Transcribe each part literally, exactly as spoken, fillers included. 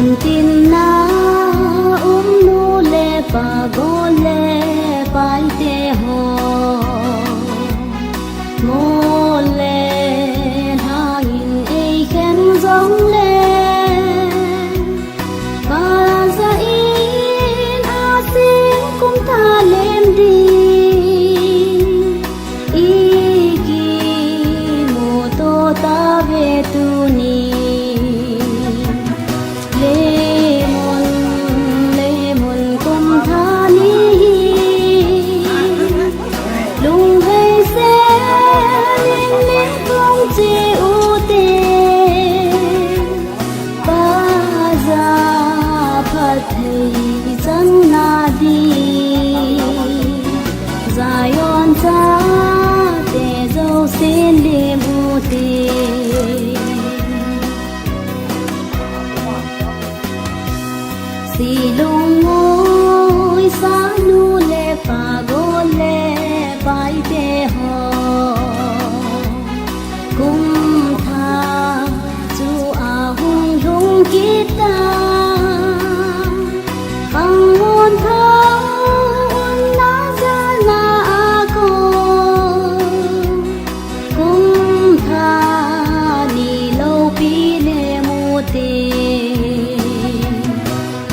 Tin na um nu le pa, gol le paite ho, mol le lhangin eikhen jongle, pa jah in asing kum talem ding ikimuto tauve tuni. Lemon, lemon kum thani hi, lunghei sel in lim kong che ute. Pa jah phatthei ichan na ding, Zion chate jousen lim ute. Silungngoi sa nu le pa, gol le paite ho, kum thah chu ahung lhung kit ta. Khang mun thah un na jalna a kon, kum thah ni loupi lim ute.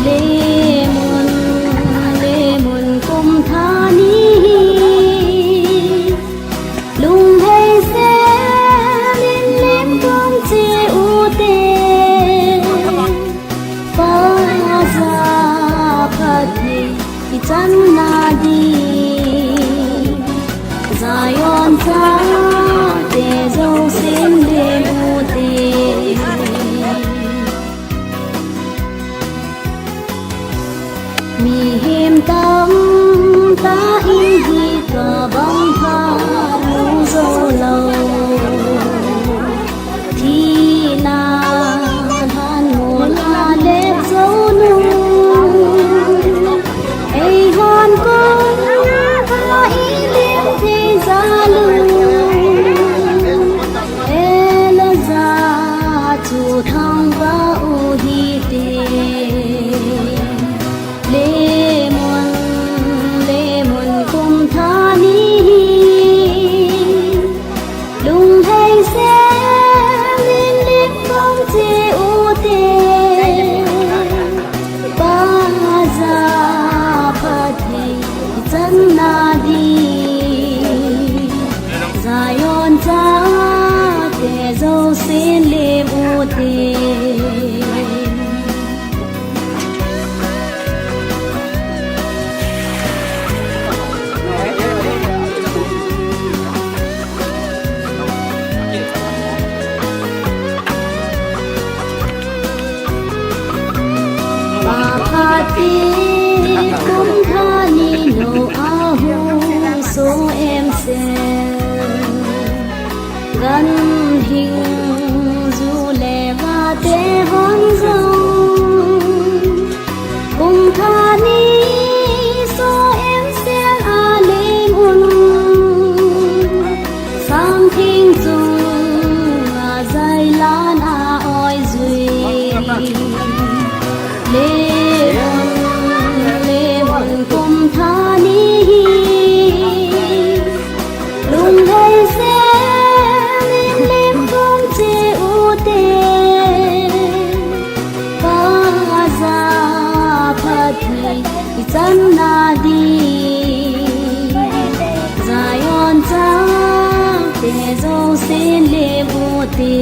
Lemon, lemon kum thani hi, lunghei sel in lim kong che ute. Pa jah phatthei ichan na ding, Zion chate jousen lim ute. Mihem tamtah in hitabang phat mu jou lou, thina lhan mol a lep jou nung, eihon kong pha ilim thei jal u, Elijah chu thangvah u hite. Lemon, lemon kum thani hi, lunghei sel in lim kong che ute. Pa jah phatthei ichan na ding, Zion chate jousen lim ute. Pa phat in kum thani nou a hung soh em sel, ganhing ju le vate hon jong, kum thani soh em sel a ling un, sang theng chung a jai lan a oi jui. Lemon, lemon kum thani hi, lunghei sel in lim kong che ute. Pa jah phatthei ichan na ding, Zion chate jousen lim ute.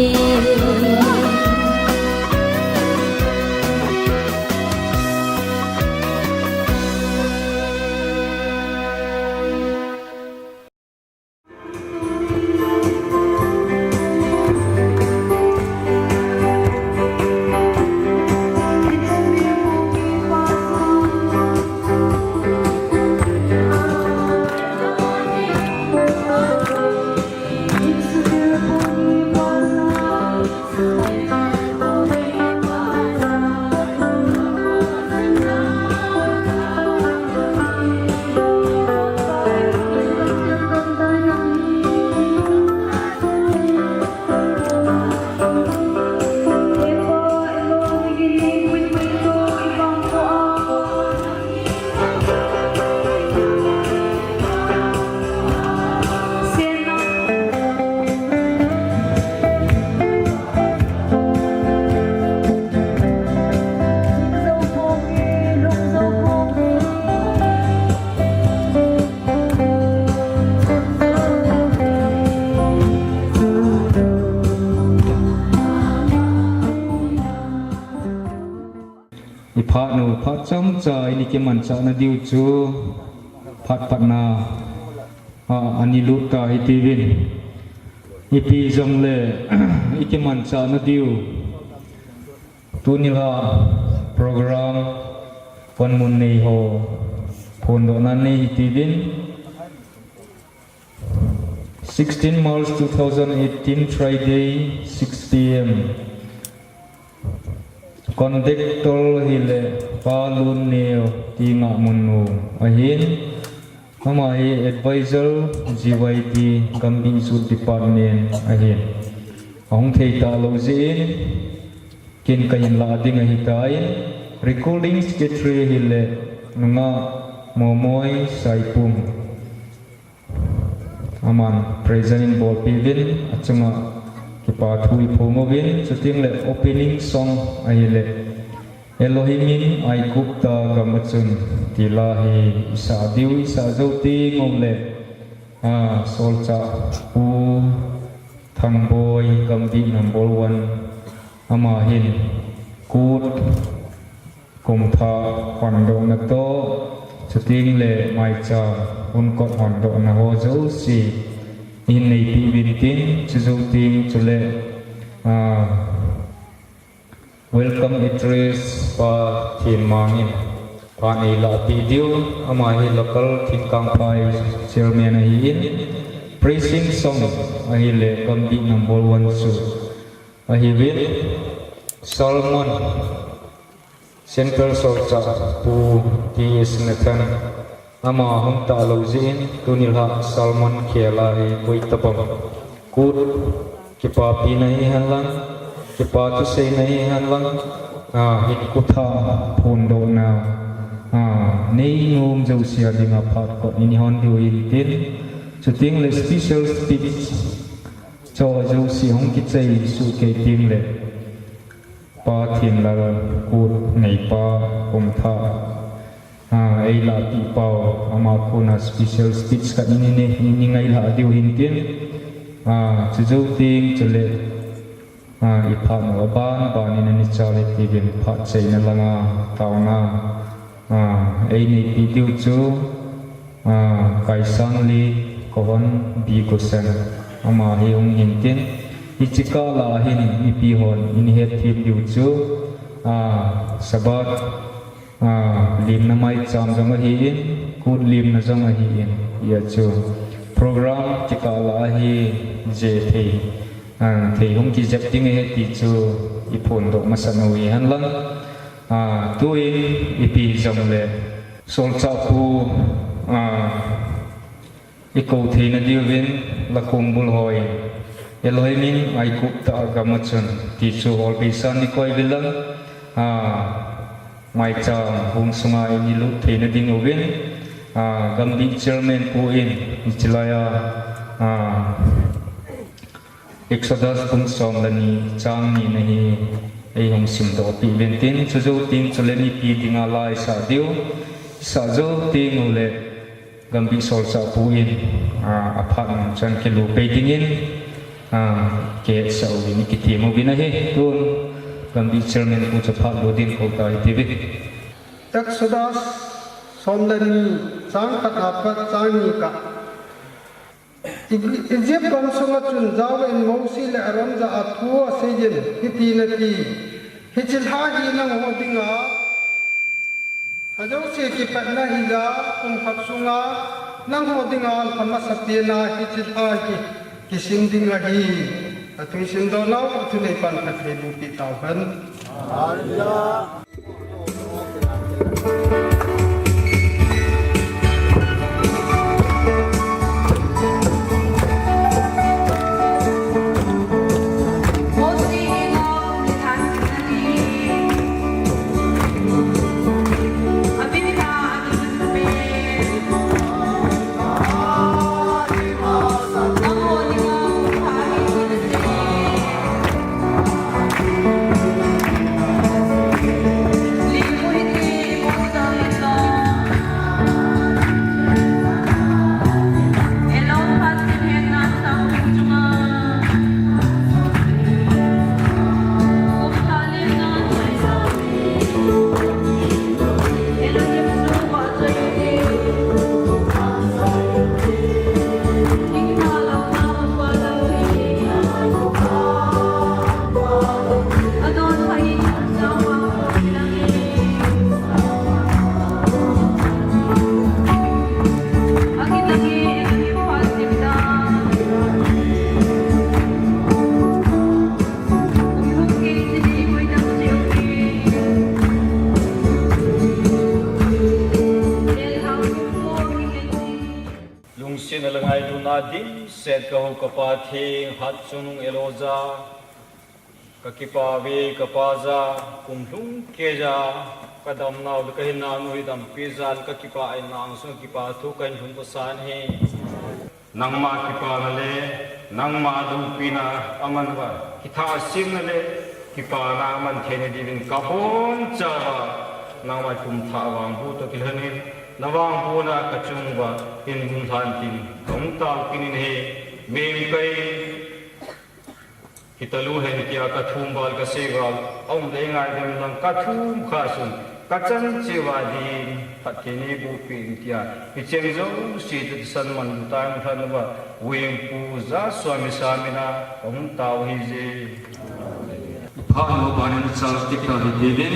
i phat u, phat chomcha in i kimanchah na diu chu phat patna a, ani lut ta hitiuvin. Ipi jongle i kimanchah na diu. Tuni la program panmun nei ho phondohna nei hitiuvin. Sixteen March two thousand eighteen, Friday, six P M. Conductor hile Pa Lun Neo Tinga Munnu ahin. Ama hi Advisor G Y D Gambih Youth Department ahin. Ahung thei talou jeh in, ken kahin la ding ahitan. Recording Secretary hile Nunga Momoi Saipum. Aman present in bolpeh uvin, achunga kipa thu i phong uvin, chuteng le opening song ahile Elohim in Aigupta gam a chun ti la hi i sa diu, i sa jou teng uleh, a, Solchah Pu Thangboi Gambih number one, ama hin kut kumthah hondohna toh, chuteng le maicham hunkot hondohna ho jouse i hin neipeh uvin tin, chujou teng chule, a, welcome address Pa Thenmang in phat eilahpeh diu, ama hi local Thingkangphai chairman ahin, praising song ahile Gambih number one chu ahiuvin, sermon Central Solchah Pu T S Nathan, ama hung talou jeh in, tuni la sermon khel a hi koi tabang kut kipapina hihen lang, kipa thuseina hihen lang, a, hinkho thah phondohna, a, nei nom jouse a dinga phat kot in i hon diu ahin tin, chuteng le special speech cho jouse hung kichai suh kei teng le Pa Thenlal kut neipa kumthah, a, eilahpeh pau, ama kona special speech khat in i nei, i nei ngailha diu ahin tin, a, chujou teng chule, a, i phat u aban ban in ani chal hitiuvin phat chaina langa taona, a, ei neipeh diu chu, a, Kaisangli Kohon B Goshen, ama hi hung hin tin, hiche kah lah a hin mipi hon in hetthem diu chu, a, Sabbath, a, limna maicham jong ahin, kut limna jong ahin, hijeh chun program kikah lah a hi jeh thei, a, thei hung kijep ding ahi ti chu i phondoh masat u hihen lang. A, tuin ipi jongle Solchah Pu, a, i kou theina diuvin, la khongbul hoi, Elohim in Aigupta gam a chun ti chu hol beisan i koi uvin lang, a, maicham hung sunga in i lut theina diuvin, a, Gambih Chairman Pu in hiche laiya, a, Exodus bung som le ni chang ni na hi ei hung simdoh peh uvin tin, chujou teng chule mipi dinga la i sa diu, i sa jou teng uleh Gambih Solchah Pu in, a, aphat nom chan kilu pei dingin, a, kihetsah uvin i kitem uvin ahi. Tun Gambih Chairman Pu chu phat lu din kou ta hitiuvin. Exodus som le ni chang khat apat chang ni kah. Egypt gam sunga chun Jahve in Mosi le Aaron jah a thu aseiyin, hitin ati, hiche lha hi nangho dinga lha jouse kipatna hija, kum khat sunga nangho dinga lha masapen a hiche lha hi kisim ding ahi. Athusim dohnau, athuneipan phatthei boh peh tauhen. Adimset kahu ka Pathen, hatchungnung Eloja, kakipah ve ka Pa ja, kum lhung keiya kadamnau le kahinau nu hi dampi jal kakipah in, nang sung kipah thu kahin lhung kasan ahi. Nangma kipana le nangma loupina aman uva, kitha asemna le kipana aman theina diuvin kabonchauva, nangma kum thah vangboh toh kilhonin, navangbohna kachung uva hin lhung lhan tin kahung tao kit in ahi. Mengkai hita lou hen tia kathum val kasei val aum le ngai dem lang, kathum kha sung kachan cheh uva din phatthei neiboh peh in tia, hicheng jouse chu thisan manlu tah in lhan uva, Huhhingpu Joshua Misa mina kahung tao ahije. Phat nu ban in chal kit ta hite uvin,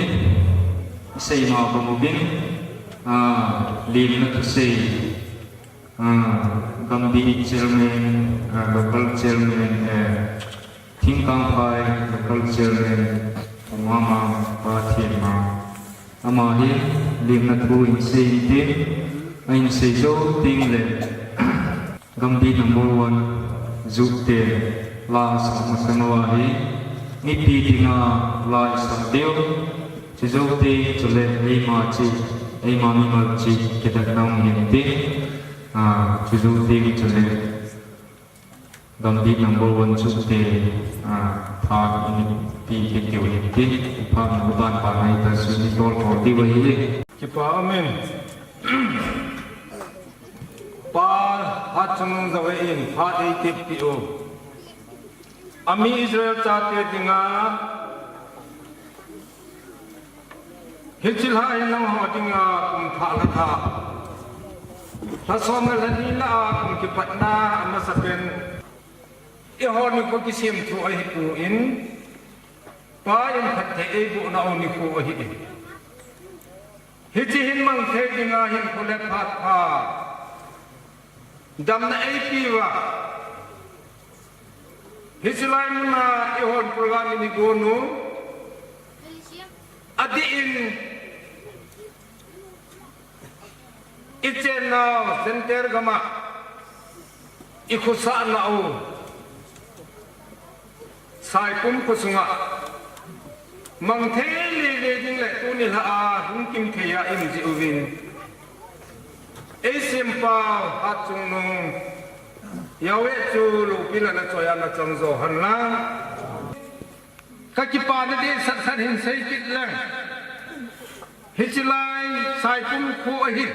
seima bang uvin, ah, lemna thusei, ah, Gambi Chairman, ah, Local Chairman, eh, Thingkangphai Local Chairman, Pu Ngama, Pa Thenma. Ama hi lemna thu ahin sei inte, ahin sei jou teng le, Gambi number one, Youth te la asah masang uva hi, mipi dinga la isah diu, chujou teng chule eima cheh, eima mimal cheh kidatna um hinte, ah, chujou teng chule Gambi number one Youth te, ah, phat in pe kit diu hinte, phat nu ban ban a ita sun i tol tol diu ahi. Kipah amen. Pa, hatchungnung Yahweh in phat eitep peh u. Ami Israel chate dinga, hiche lha hi nangho dinga kum thah lha thah, lha som le lha ni lah a kum kipatna amasapen, eiho nikho kisemthu ahipoi, Pa in phatthei eibohna u nikho ahi. Hiche hin mang thei dinga hinkho le phat pha, damna eipe uva, hiche lai muna eihon program in igon u, adeh in ichennau Center gam a ikhosah nau Saipum khosunga mang thei lele ding le tuni lha a hung kim thei a ium jeh uvin, eisempa hatchungnung Yahweh chu loupi le nachoi a nachang jo hen lang. Kakipana dehset khat hin sei kit leng. Hiche lai Saipum kho ahi.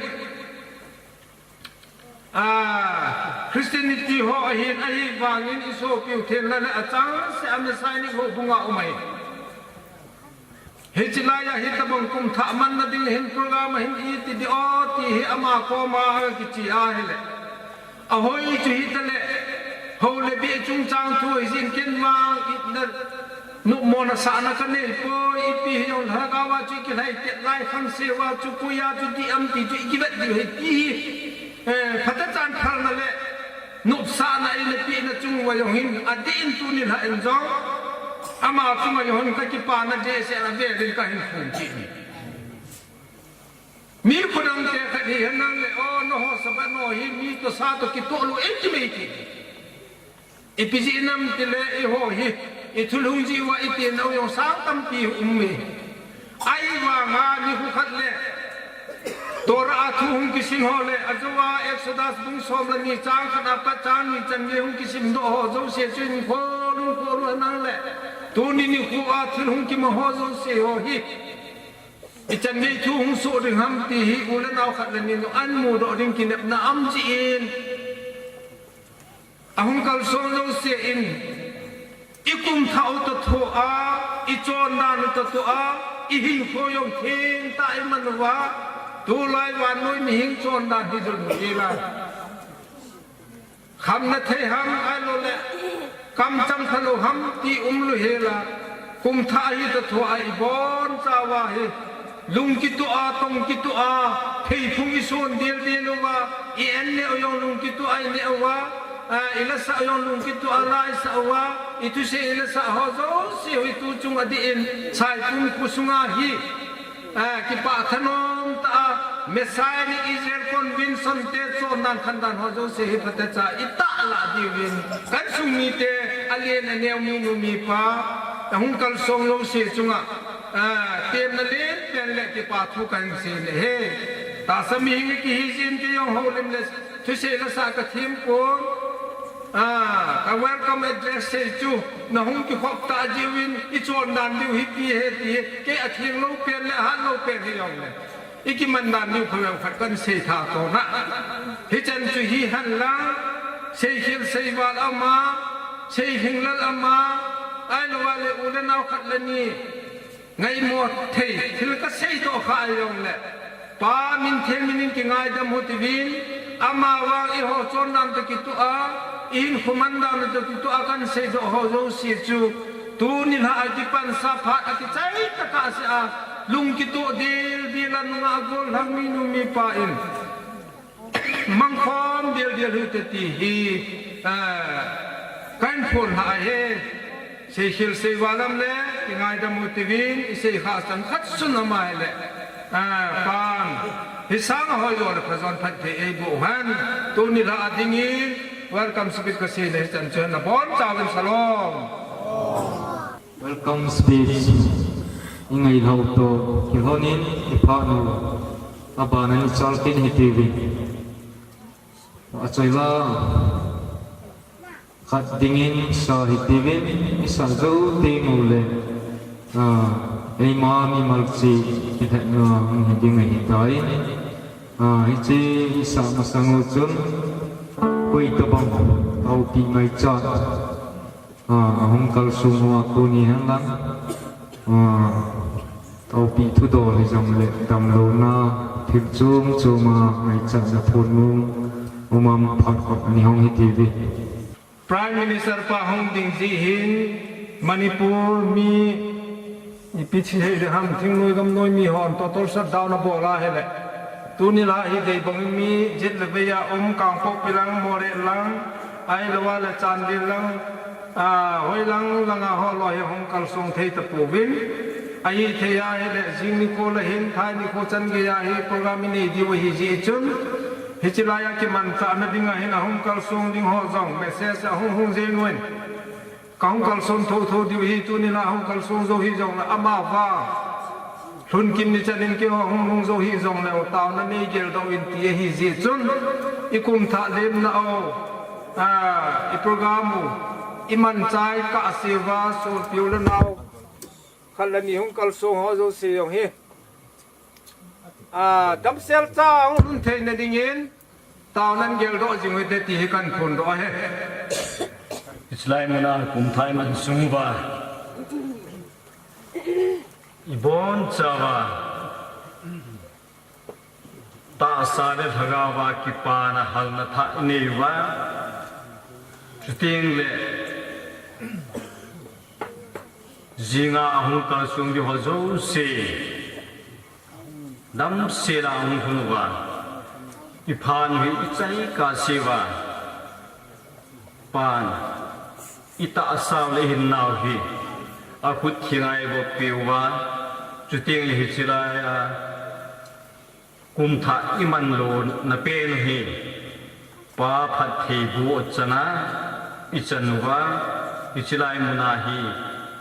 Ah, Christianity ho ahin, ahivangin isopiu thenna le achangseh a Messianic houbung a um ahi. Hiche lai a hitobang kum thah manna ding hin program ahin iti ding o ti hi ama koma kiche ahile, ahoi chu hitale, hou le beh chungchang thu hijin ken vang itna nopmona sahna kanei poi, ipi hijong lhagao a chu ikilhai tet lai khangseh uva chu koi a chu dih am ti chu ikivet diu ahi ti hi. Eh, phatechan phalna le nopsahna eina pehna chung uva jong hin, adeh in tuni lha in jong ama chunga jong hin kakipana dehset a velin kahin phong kit in. Mi khodang te khat hi henlang le, o, nangho Sabbath ho hi mi toh sa toh kitoh lou eiti mei ti. Ipi jeh ham itile eiho hi, ithulhung jeh uva itenau jong sang tampi um e. Ahivanga nikho khat le Torah a thu hung kisim ho le, ajouva Exodus bung som le ni chang khat apat chang ni chan gei hung kisimdoh ho jouse chu inkholung kholung henlang le, tuni nikho a thil hung kimang ho jouse ho hi ichan gei thu hung soh ding ham ti hi u le nao khat le ni jong ahin mudoh ding kinepna aum jeh in, ahung kalson jouse in, ikum thah u toh thoh a, ichondan u toh thoh a, ihinkho jong theng tah a iman uva, tulai vannoi mihem chondan hi jong hel a, khamna thei ham ahiloule kamchang phalou ham ti umlou hel a, kum thah hi toh thoh a ibonchauva hi lung kitoh a, tong kitoh a, pheiphung ison del del uva, i-an neh u jong lung kitoh a ineh uva, ah, ilasah u jong lung kitoh a la isah uva, ithusei ilasah ho jouse hi tuchung adeh in Saipum khosunga hi, ah, kipah thanom tah a Messianic Israel Convention te chondan khandan ho jouse hi phatecha itah Lah diuvin, kan sung mite, alen aneo, minu mipa, ahung kalsong jouse chunga, ah, temna len pen le kipa thu kahin sei le he. Tahsa mihem kihi jin, kei jong houlim le thusei la sa kathem pon. Ah, ka welcome address sei chu, nahung kikhop ta jiuvin, ichon dan diu hi ti he ti he, kei atheng lou pen le ahat lou pen hi jong le. Ikiman dan diu khoveu khat kan sei tha tona. Hichan chu hihen lang, seikhel seival ama, seilhinglel ama, ahilouva le u le nao khat le ni ngaimo thei, thil kasei toh kha ahijong le, Pa min theng min in kingaidam u hite uvin, ama vang eiho chondan toh kitoh a, ihinkho mandan toh kitoh a kan seidoh ho jouse chu, tuni lha a kipansa phat a kichai tah a kasei a, lung kitoh dildel a nungah gollhang minu mipa in mangkhom dildel u hite ti hi, eh, kahin phon lha ahi. Seikhel seival aum le, kingaidam u hite uvin, isei kha chan khat sun ama hile, eh, Pan, hisang a hoijo le phajon phatthei eiboh hen, tuni lha a dingin, welcome speech kasei le hichan chu hen, nabonchauvin shalom. Welcome speech ingailhah u toh kilhonin iphat u, abana ichal kit hite uvin. Achaila khat dingin sa hite uvin, isa jou teng ule, ah, eima mimal cheh kilhahna hung hi ding ahitai. Ah, hiche isa masang u chun, koi tobang taopi ngaichat, ah, ahung kalsong uva tuni hen lang, ah, taopi thudol hijong le damlouna thil chom chom a ngaichatna phonmong um am phat khat ani hong hite uve. Prime Minister pa hung ding jeh hin Manipur mi ipi ti sei ding ham, thingnoi gamnoi mi hon total shutdown abol a hile, tuni lha hi deibang in mi jet le vei a um Kangpokpi lang, Moreh lang, ahilouva le Chandel lang, ah, hoi lang lang a ho loi hi hung kalsong thei tapouvin. Ahithei a hile jing nikho le hin thai nikho chan gei a hi program inei diu ahi jeh chun, hiche lai a kimanchahna ding a hin ahung kalsong ding ho jong message ahung hung jeng uvin. Kahung kalson thotho diu ahi, tuni lha hung kalsong jou hijong le ama vang lhun kit ni chan in keiho hung lhung jou hijong le taona nei geldoh in ti ahi jeh chun, ikum thah lemna u, ah, iprogram u imanchah kahseuva, sopi u le nao khat le ni hung kalsong ho jouse jong hi, ah, damsel cha hung lhun theina dingin taonan geldoh jing u hite ti hi kahin phondoh ahi. Hiche lai muna kumthah iman sung uva ibonchauva tahsa le lhagao a kipana halna thah inei uva, chuteng le jinga ahung kalsong diu ho jouse damsel a hung lhun uva, iphat u hi ichai kahseuva, Pan, itahsa u le ihinnau hi akhut theng a eiboh peh uva, chuteng le hiche lai a kumthah iman lona pen u hi Pa phattheiboh chana ichan uva, hiche lai muna hi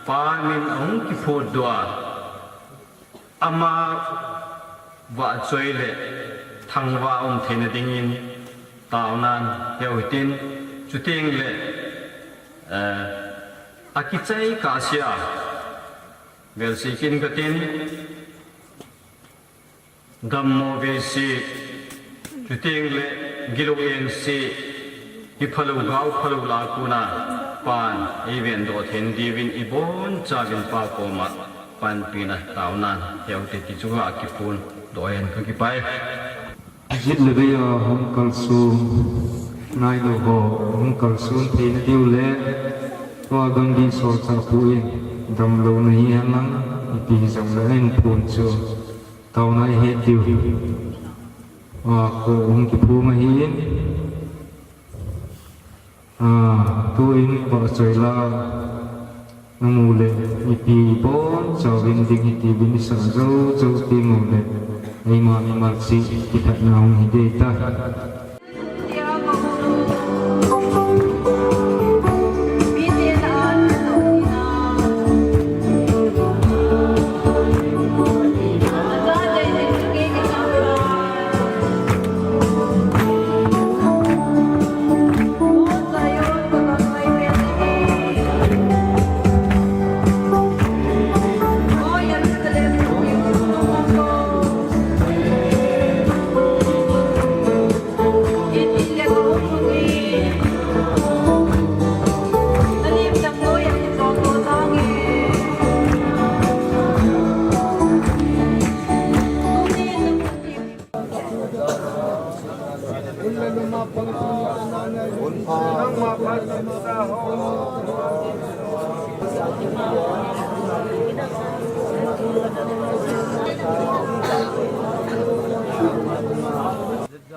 Pa min ahung kiphutdoh a, ama vahchoi le thangvah um theina dingin taonan heu hitin, chuteng le, eh, akichai kahsea velsei kit katin, dammo veise, chuteng le gilou engse, kiphalou gaophalou lah a kona Pan eivendoh theina diuvin ibonchauvin Pa koma panpina taonan heu hite ti chu kakiphondoh ahin, kakipah e. Jet le vei a hung kalsong nailou ho hung kalson theina diu le, tua Gandhi solchah pu in damlouna hihen lang ipi hijong le ahin phon chu taona ihet diu a kho hung kiphong ahin, ah, tuin vahchoi lah a namu le mipi bonchauvin ding hite uvin isah jou jou teng ule, eima mimal cheh kilhahna hung hi ding ahitai.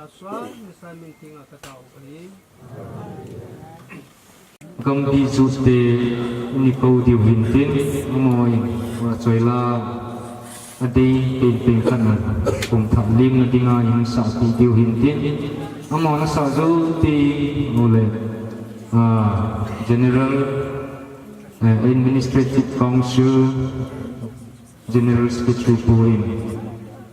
Swa, Mister Minting a ka tao ka hi. Gambi Jute ni ko diu hin tin, amaho in, wa choi la, a dei, pe, pe khat na, kum thah lim na dinga, in sa pi diu hin tin, amaho na sa zo ti, ole, ah, General, eh, Administrative Council, General Secretary pu in,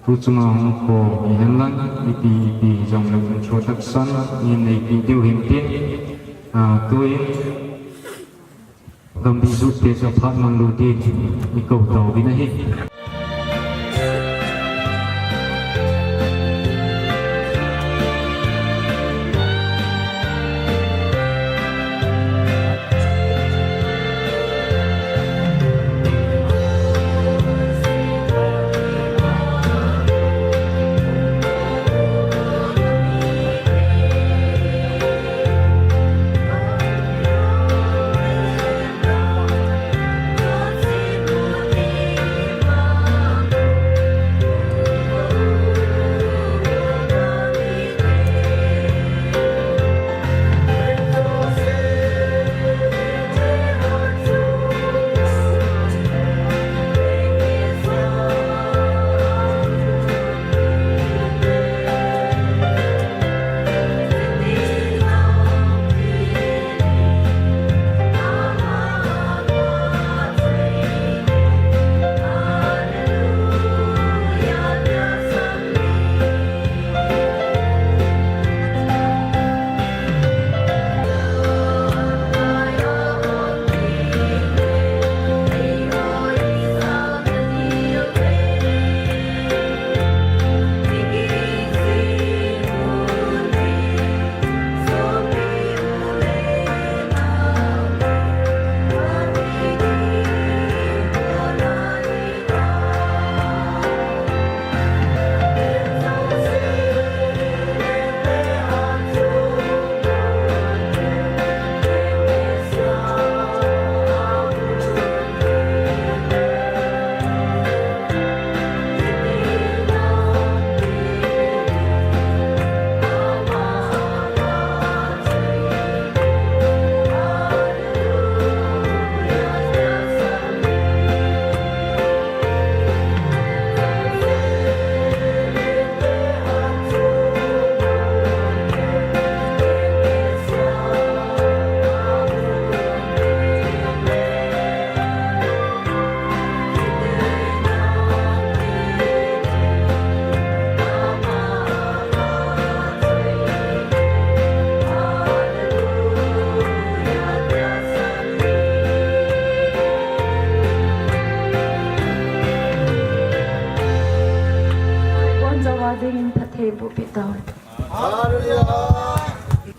tu chunga hung ko, i hen lang, ipi, ipi, jong lang introduction, i nei pi diu hin tin, ah, tu in, Gambi Jute chu phat man lu din, i ko tao vin ahi.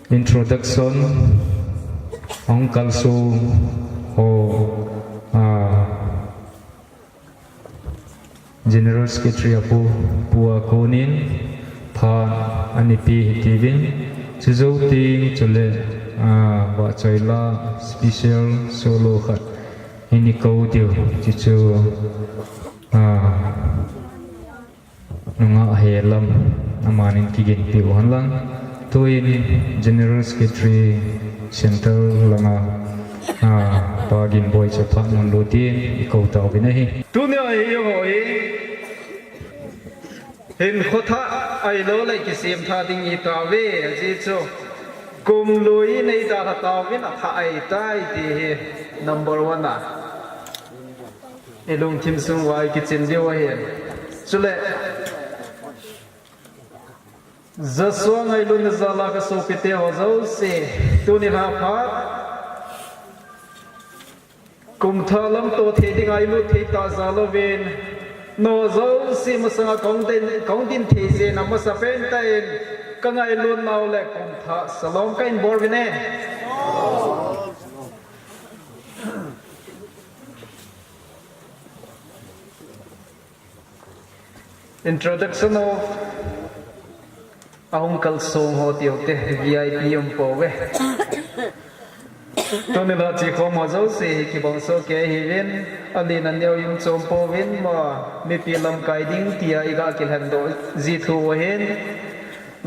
Introduction, Uncle Song ho, ah, General Secretary a pu, pu a konin, phat ani pi hi tivin, chu zo ting chule, ah, vahchoi la special solo khat, ini ko diu, chu chu, ah, Nungah he lam, amanin kiginpi u hen lang. Tuin General Secretary Central langa, ah, Pa Ginboi chu phat mun lu tin i ko tauvin ahi. Tunia hi eiho hi hinkho thah ahilou le kisem thah ding i tauve, ajeh chu kum lui nei dalha tauvin athah ahitai ti hi number one a. I lungthim sung uva i kichin diu ahi. Chule, Joshua Ngailun jal a ka sopite ho jouse, tuni lha phat kum thah lam toh thei dinga i lut thei ta jal uvin, nangho jouse masanga kahung din, kahung din thei jeh in amasapen tah in ka ngailutnau le kum thah salom kahin bol uvin e. Introduction of ahung kalsong ho tiute, V I P um pouve. Tuni la chi khom ho jouse hi kibang soh kei hiuvin, alen aneo um chom pouvin, ma mipi lamkai ding tia i ga kilhen doh ji thu u ahin.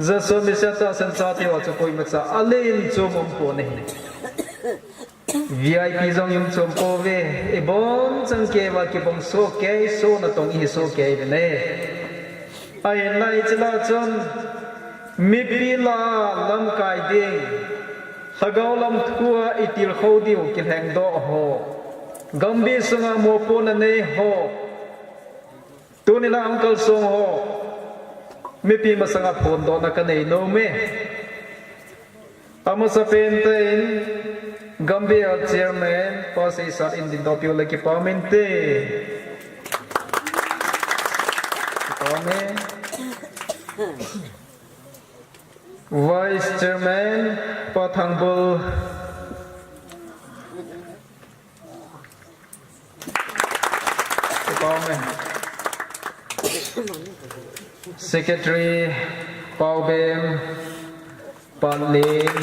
Jesu Messiah tahsan chate ho chu koima cha alen chom umpon ahi. V I P jong um chom pouve, ibon chang kei uva kibang soh kei, soh natong ihi soh kei uvin ahi. Ahinla hiche lah a chun mipi lah a lamkai ding, lhagao lam thu a itilkhou diu kilhengdoh ho, Gambih sunga mopohna nei ho, tuni lah a hung kalsong ho, mipi masanga phondohna kanei nom e. Amasapen in Gambih Chairman Pa Seisat in dingdoh piu le kipah inte. Kipah e. Vice Chairman Pa Thangbul. Kipah e. Secretary Paubem Panlin.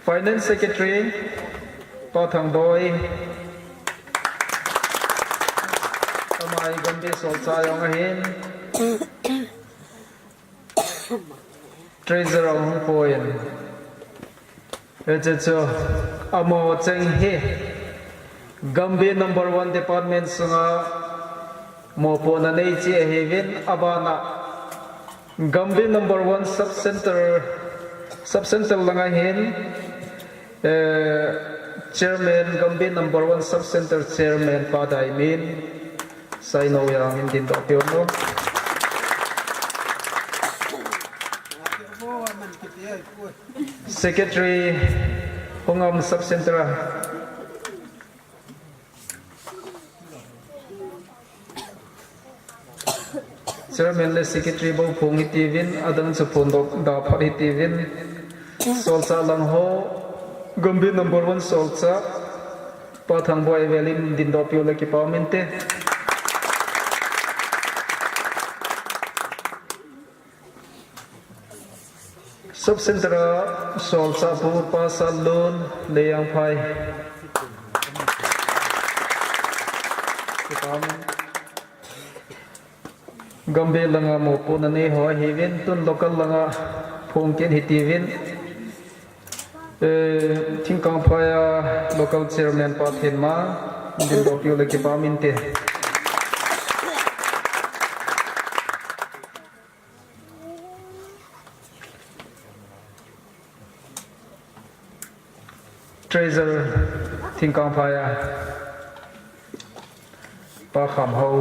Finance Secretary Pa Thangboi. Ama hi Gambih solchah jong ahin. Treasurer hung pon. Hiche chu amaho cheng hi Gambih number one department sunga mopohna nei chu ahiuvin, abana Gambih number one sub center, sub center langa hin, eh, Chairman, Gambih number one sub center Chairman Pa Daimin Saino jong in dingdoh piu mo. Secretary Hungam Sub Center a. Chairman le Secretary bou phong hitiuvin, adang chu phondoh da phat hitiuvin. Solchah lang ho, Gambih number one solchah Pa Thangboi vel in dingdoh piu le kipah inte. Sub Center a solchah pu Pa Salun Lejangphai. Gambih langa mopohna nei ho ahiuvin, tun local langa phong kit hitiuvin. Eh, Thingkangphai a local chairman Pa Thenma, dingdoh piu le kipah inte. Treasurer Thingkangphai a Pa Khamhao.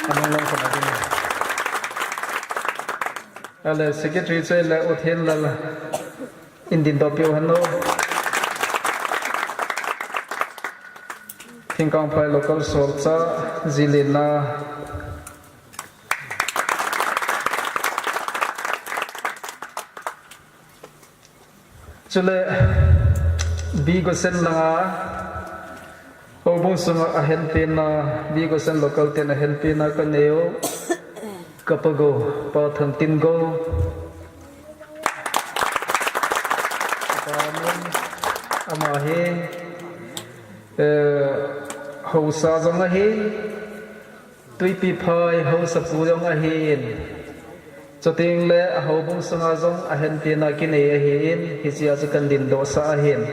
Anung long khona ding. Ale Secretary chu le U Thenlal in dingdoh piu hen o. Thingkangphai local solchah, Jilin a. Chule, B Gosen langa, houbung sunga ahenpena, B Gosen local ten ahenpena kanei u, ka Pa Go, Pa Thangtingou. Ama hi, eh, haosa jong ahin, Tuipiphai haosapu jong ahin. Chuteng le ahoubung sunga jong ahenpena kinei ahin, hichea chu kan dingdoh sah ahin.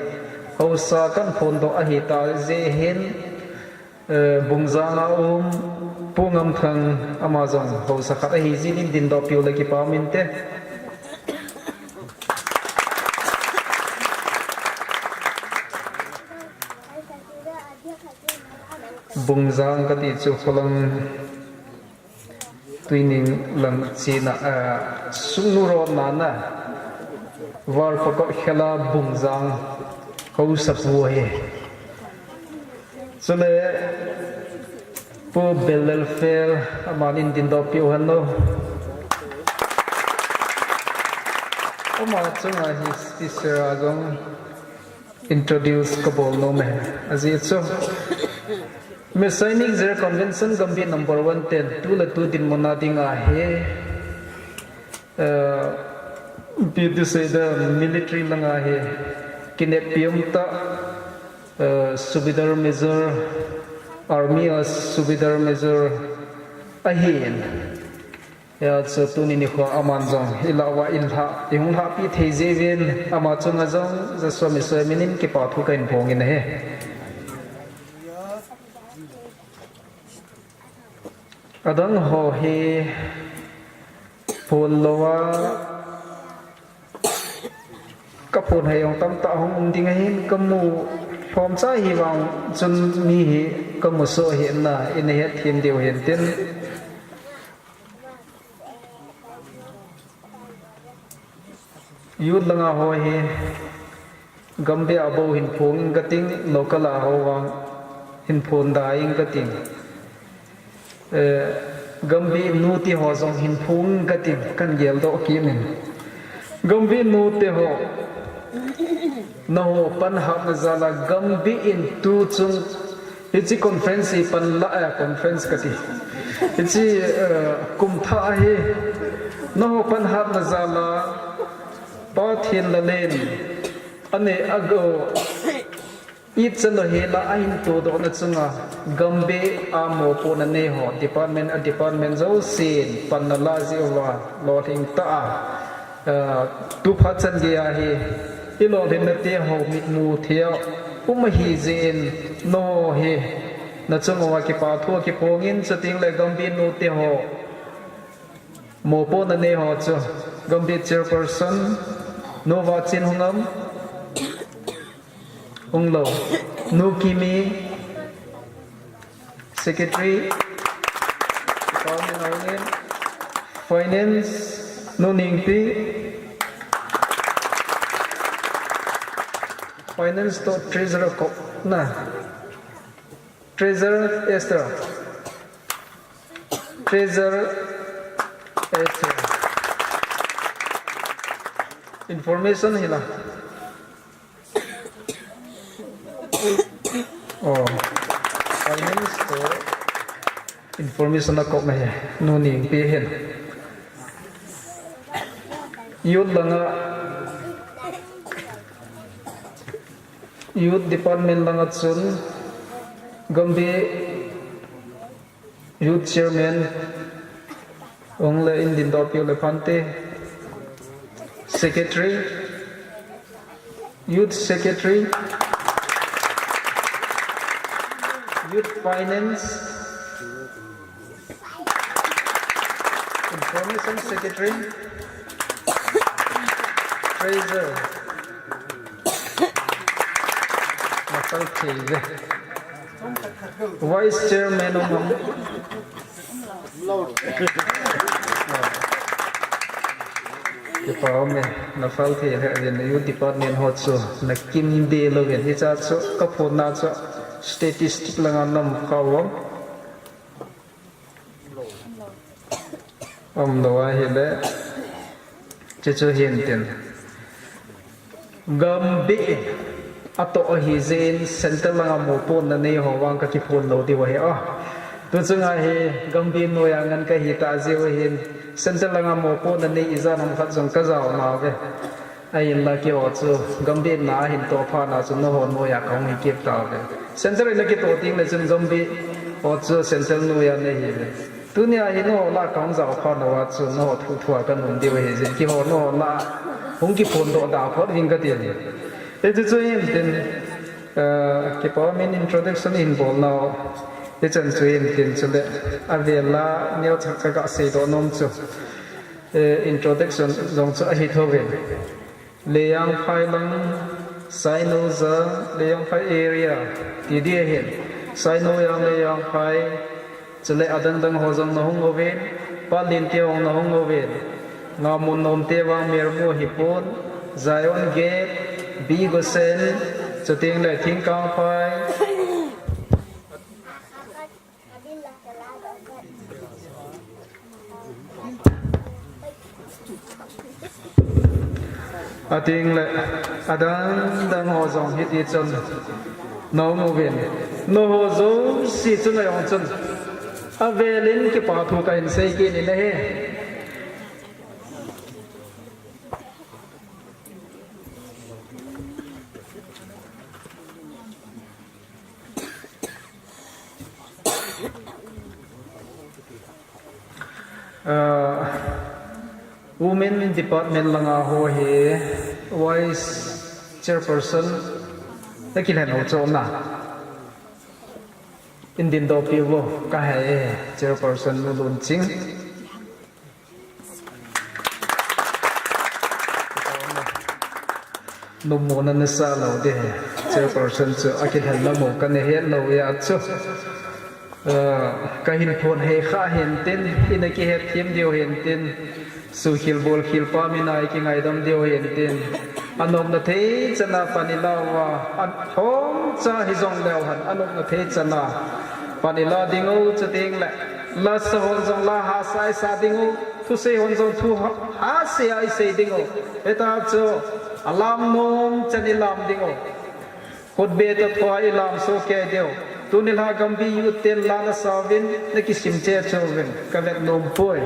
Haosa kan phondoh ahitah jeh hin, eh, Bungjang a um, Pu Ngamthang ama jong haosa khat ahi jeh in dingdoh piu le kipah inte. Bungjang kati chu Kholang Tuining lang china, ah, Sungnu road nana, Val Pakot Khela Bungjang haosapu ahi. Chule, Pu Bellelfel, amanin dingdoh piu hen o. Ama chunga hi speaker a jong introduce kabol nom e. Ajeh chu, Messianic Zeal Convention Gambih number one ten, tu le tu dinmun a dinga hi, eh, ipi ti seida military langa hi, kineppi umtah, eh, Subedar Major Army a Subedar Major ahin. Hijeh chun tuni nikho aman jong ilah uva eilhah, eihung lhahpi thei jeh uvin ama chunga jong Jesu min in kipa thu kahin phong in ahi. Adang ho hi phon louva, kaphon hei jong tamtah hung um ding ahin, kamu lhomcha hivang chun mi hi kamu soh hih in, ina hetthem diu hintin. Youth langa ho hi Gambih a bou hin phong inge kating, local a ho vang hin phong da inge kating. Eh, Gambih nu te ho jong hin phong inge kating, kahin geldoh kit in. Gambih nu te ho, nangho panhatna jal a Gambih in tuchung hiche conference hi pan la, eh, conference kati. Hiche, eh, kum thah hi nangho panhatna jal a Pathen lallen anei a go, ichan lou hela ahin todohna chunga Gambih a mopohna nei ho, department, a department jousen panna la jeh uva lolhing tah a, ah, tu phat chan geiya hi ilolhinna te ho mitmu thei a um ahi jeh in, nangho hi nachung uva kipa thu akiphong in, chuteng le Gambih nu te ho mopohna nei ho chu Gambih chairperson Nu Vachin hung am? Hung lou. Nu Kimi, secretary. Department hung in. Finance, Nu Ningpi. Finance toh treasurer kop na. Treasurer Esther. Treasurer Esther. Information hi la. Oh. Finance toh information a kop na hi. Nu Ningpi hin. Youth langa, youth department langa chun Gambih Youth Chairman, Ongle Indin Dopiu le Phante, Secretary, Youth Secretary, Youth Finance, Information Secretary, Treasurer, Masal Thei le. Vice Chairman um am? Kipa um e, na fal thei le, ahin na youth department ho chu na kim de lou vin, hicha chu ka phonna chu statistic langa nam kha um. Um lou ahile, chuchu hintin. Gambih in atoh ahi jeh in central langa mopohna nei ho vang ka kiphon lou diu ahi a. Tuchunga hi Gambih noiya ngen ka hi ta jeh u hin central langa mopohna nei ijat ham khat jong ka jao nauve. Ahinla keiho chu Gambih na ahin toh phat na chu nangho noiya kahung hi kit tauve. Central in akitoh teng le chun Gambih ho chu central noiya nei hiuve. Tunia hi nangho lah a kahung jao phat nauva chu nangho thu thua kanom diu ahi jeh in keiho nangho lah a hung kiphondoh da phot ving kati ahi. Hichu chu hintin, eh, kipa min introduction ihin bol nau. Hichan chu hintin chule avel a neocha ka ga seidoh nom chu, eh, introduction jong chu ahi thouvin. Leijangphai lang, Sainoja, Leijangphai area, ti ding ahin. Sainoja, Leijangphai, chule adang dang ho jong nahung uvin, Patlin te jong nahung uvin. Ngamun nom te vang Mermu hipon, Zion Gate, B Gosen, chuteng le Thingkangphai. Ateng le, adang dang ho jong hiti chun, nahung uvin, nangho jouse chunga jong chun, avel in kipa thu kahin sei kit in ahi. Ah, Women Department langa ho hi Vice Chairperson na kilhen ho chu na. Indin dopi vo ka he Chairperson Nu Lunching. Numona nasa lou ding he. Chairperson chu akilhen lou mo ka ne het lou ya chu. Ah, ka hin phon he kha hen tin, ina kihet thim diu hen tin, sukhil bolkhil pa mina i kingaidam diu hen tin. Anopna thei chana pan ila uva, an hong cha hi jong leu han, anopna thei chana pan ila ding u chu ding le. La sa hon jong la ha sai sa ding u. Thusei hon jong thu ha, ha sei a i sei ding u. Heta chu alam nom chan i lam ding u. Khutbeh toh thua i lam soh kei diu. Tuni la Gambih Youth ten la na sa uvin, na kisim cheh cheh uvin, ka vet nom poi.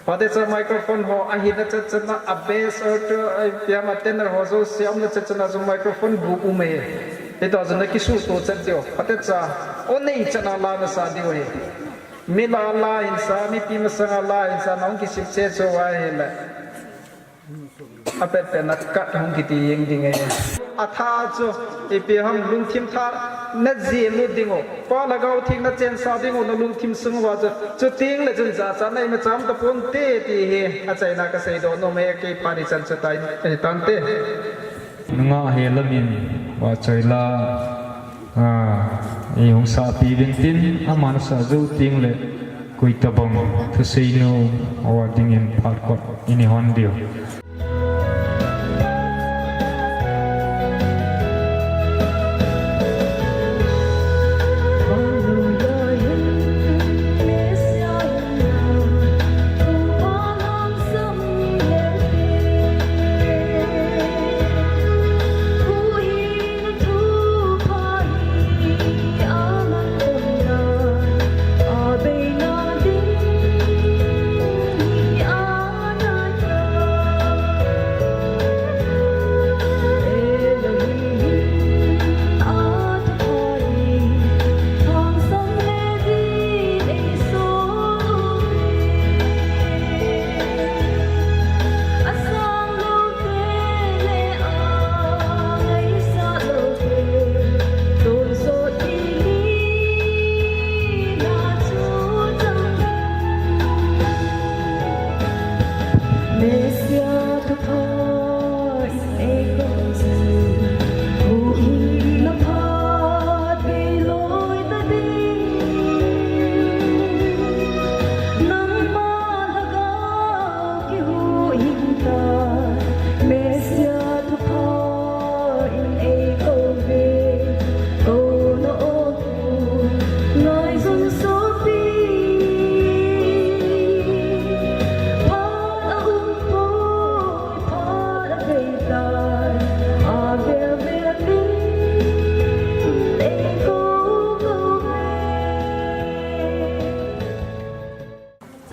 Phatecha microphone ho, ahin na chat chat na, a bass, alto, a piano, tenor ho jouse, aum na chat chat na chu microphone bu um e. Hita chu na kisuhtoh chat diu. Phatecha, o nei chat na la na sa diu he. Mi la la hin sa, mipi masanga la hin sa, na hung kisim cheh cheh uva hi le. Apet pet na kat hung kiti jeng ding e. Atha chu, ipi ham lungthim tha, na jil lut ding u. Pa Lhagao Theng na chensa ding u, na lungthim sung uva chu. Chuti le chun jachat na ima cham tapon te ti hi. Achaina ka seidoh nom e, kei phat ichan chu tai, eh, tante. Nungah he lamin, vachoi la. Ah, i hung sahpi uvin tin, aman asah jou teng le, koi tabang, thuseinu, awa dingin phat kot, ini hon diu.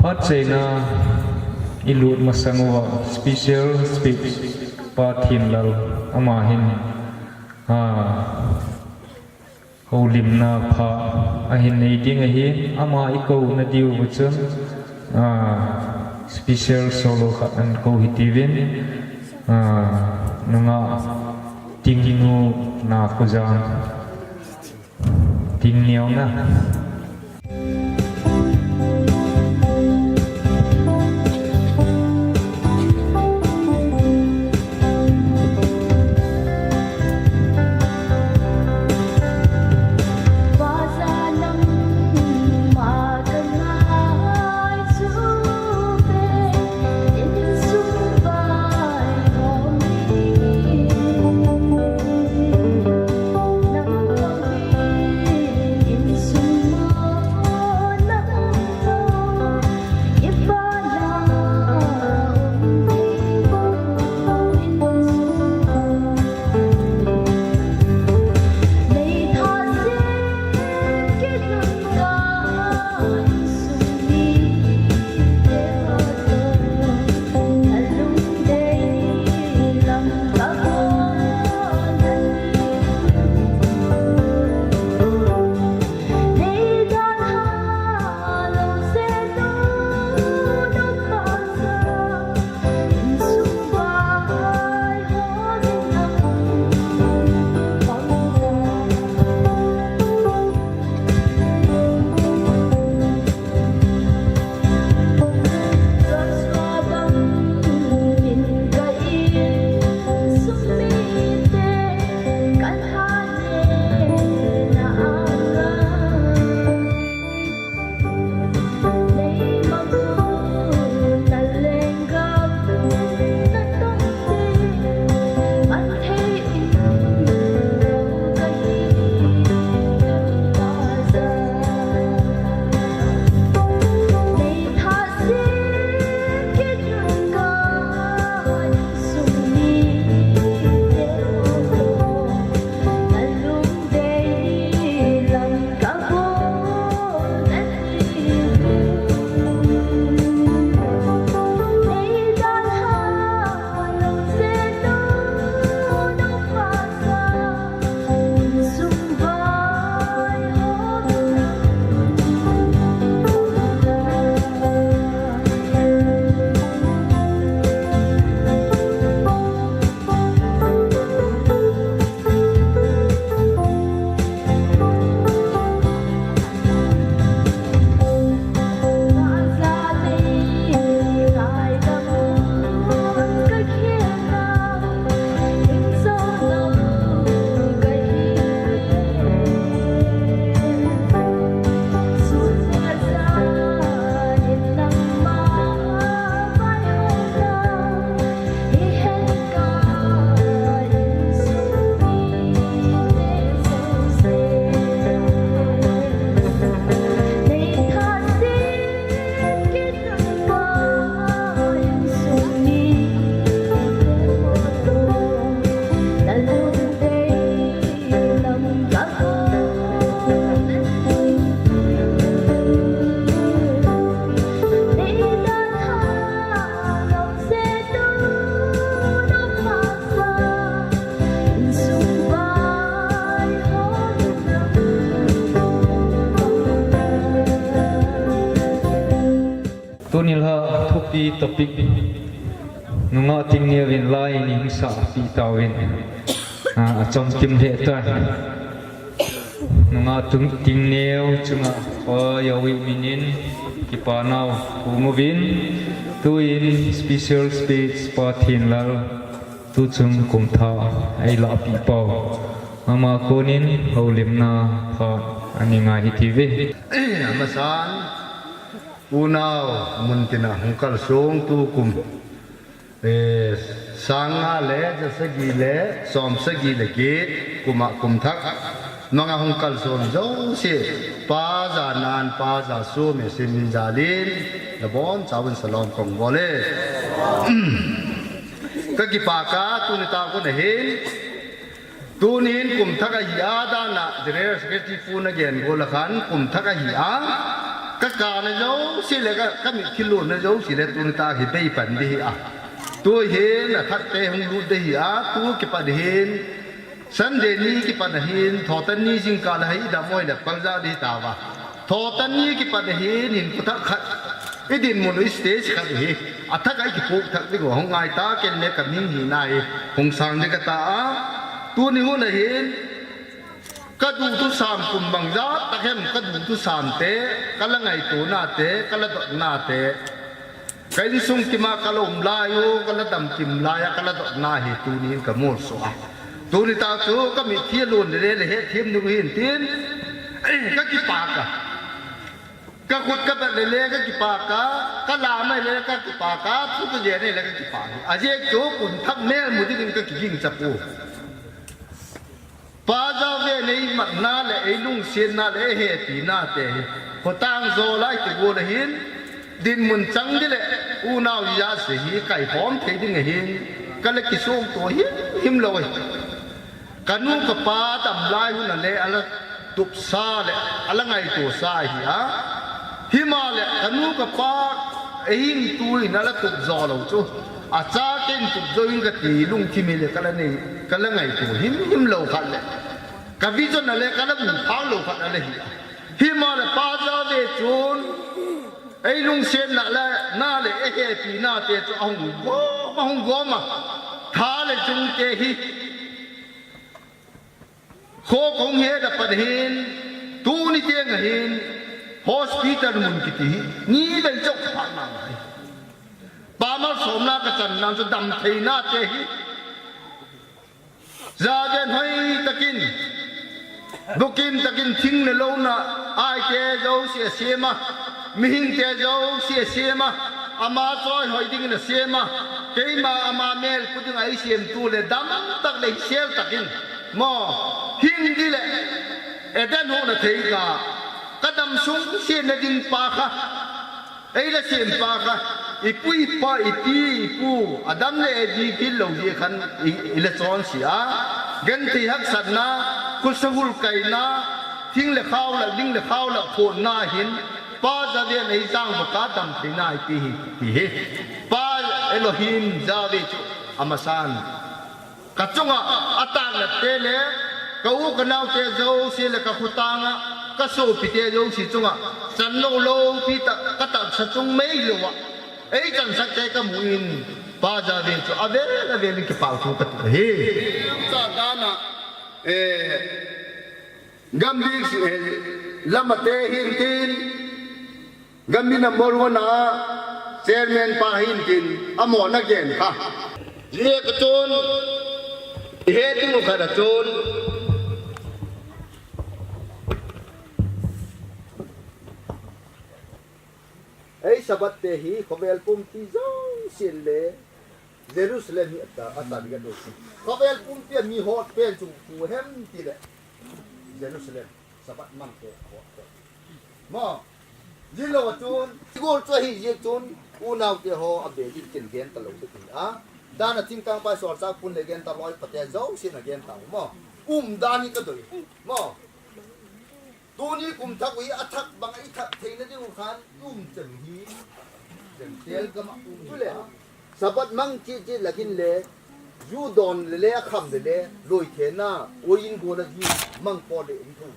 Phat cheina i lut masang uva special speech pa Thinlal ama hin, ah, houlimna pha ahin nei ding ahi, ama i kouna diu chun, ah, special solo khat ahin kou hitiuvin, ah, nungah Tingnu Nakhojang. Ting neo na. Topic, nungah tingneo in lai in hing sah pi tauvin. Ah, achom kim lheh tai. Nungah tung tingneo chunga Pa Yahweh minin kipa nau pung uvin. Tuin special speech Pa Thinlal, tuchung kumthah ei lahpeh pau. Ama konin houlimna phat ani ngai hitiuve. Amasan, unau muntina hung kalsong tukum, eh, sang nga le ja sagi le som sagi le get kuma kumthah manga hung kalsong jouse, Pa Janan, Pa Jasu, Mesin min jalin, nabonchauvin salom kong bole. Ka kipak a tuni tah a kon ahin, tunin kumthah ahi a, dan a General Secretary pu na gen gol a khan kumthah ahi a, ka kana jouse le ka, ka mitthi lonna jouse le tuni tah a hi bei pan ding ahi a. Tu hin a thah te hung lut ding ahi a, tu kipat hin Sunday ni kipat ahin, Thotan ni jingkah a hi dam oi le pal ja ding ahi tauva. Thotan ni kipat ahin, hin kho thah khat, i dinmun u stage khat u hi, a thah a i kipuh thah ding u hung ngai ta, ken le ka min hina hi hung sang ding ka ta a. Tuni hun ahin, ka duthusam kum bang jat tah hem, ka duthusam te, ka la ngaito na te, ka la dot na te, ka insung kima ka la um lai u, ka la dam kim lai a, ka la dot na hi tunin ka molso a. Tuni tah chu ka mitthi a lon le le hetthem ding u hin tin, ka kipak a. Ka khut ka bat le le ka kipak a, ka la mai le ka kipak a, thu ka gen le ka kipak a. Ajeh chu kumthah mel mu dingin ka kiging chapu. Pa Jahwe in ei matna le ei lungsetna le ei hepina te hi, khotang jo lai ti gol ahin, dinmun chang ding le unau jat se hi kai khom thei ding ahin, ka la kisong to him him lou ahi. Ka nu ka pa dam lai hun a le a la tupsa le a la ngaito sa ahi a. Hima le ka nu ka pa ei hing tu in a la tup jo lou chu. A cha ken tup jo in ka ti lungthim hi le ka la nei, ka la ngaito him him lou khat le. Ka vision a le ka la mu phang lou khat a la hi a. Hima le Pa Jahwe chun ei lungsetna le na le ei hepina te chu a hung gom a, hung gom a. Tha le chung te hi. Kho kong he da pan hin, tuni teng ahin, hospital mun kiti hi, ni vei chok pha na ngai. Pa malsomna ka chan nan chu dam thei na te hi. Jaden hoi takin, bukim takin thing le lou na, ai te jouse a sem a, mihing te jouse a sem a, ama choi hoi dingin a sem a, keima ama mel pu ding a ei sem tu le dam tak le sel takin. Mo, hing ding le, Eden huhna thei kah, ka dam sung sietna ding pa kha, ei la sem pa kha, i pu i pa i pi i pu, Adam le Evi kit lou jeh khan i, i la chonse a, genthei haksatna, khutsa hul kaina, thing le khao la, ling le khao la photna hin, Pa Jahwe in ei chang baka dam theina i pi hi, ti hi. Pa Elohim Jahwe chu amasan. Ka chunga a tang le te le, ka u ka nau te jouse le ka khotang a, ka sopi te jouse chunga, chan lou lou pi ta, ka taksa chung mei lou a. Ei chansak te ka mu in, Pa Jahwe chu avel avel in kipah thu ka tu hi. Cha dan a, eh, Gambih, eh, lam a te hin tin, Gambih number one a chairman pa hin tin, amo na gen kha. Jia ka chun, i he ding u khat a chun. Ei Sabbath te hi, khovel pumpi jouse le, Jerusalem hi a ta, a ta ding a dose. Khovel pumpi a mi hot pen chu, chu hem ti le. Jerusalem, Sabbath mang te hot pen. Mo, jilou a chun, gol chu ahi jeh chun, unau te ho a be jin kin gen ta lou te ti a. Dan a chingkang pai sol chak pun le gen ta loi pa te jouse na gen ta mo. Um dan hi ka doi. Mo. Tuni kum thah u hi a thah bang a i thah theina ding u khan um chem hi. Chem tel gam a um tu le. Sabbath mang chi chi lakin le, ju don le le, a kham le le, loi thena, oi in go la ju mang po le um thu.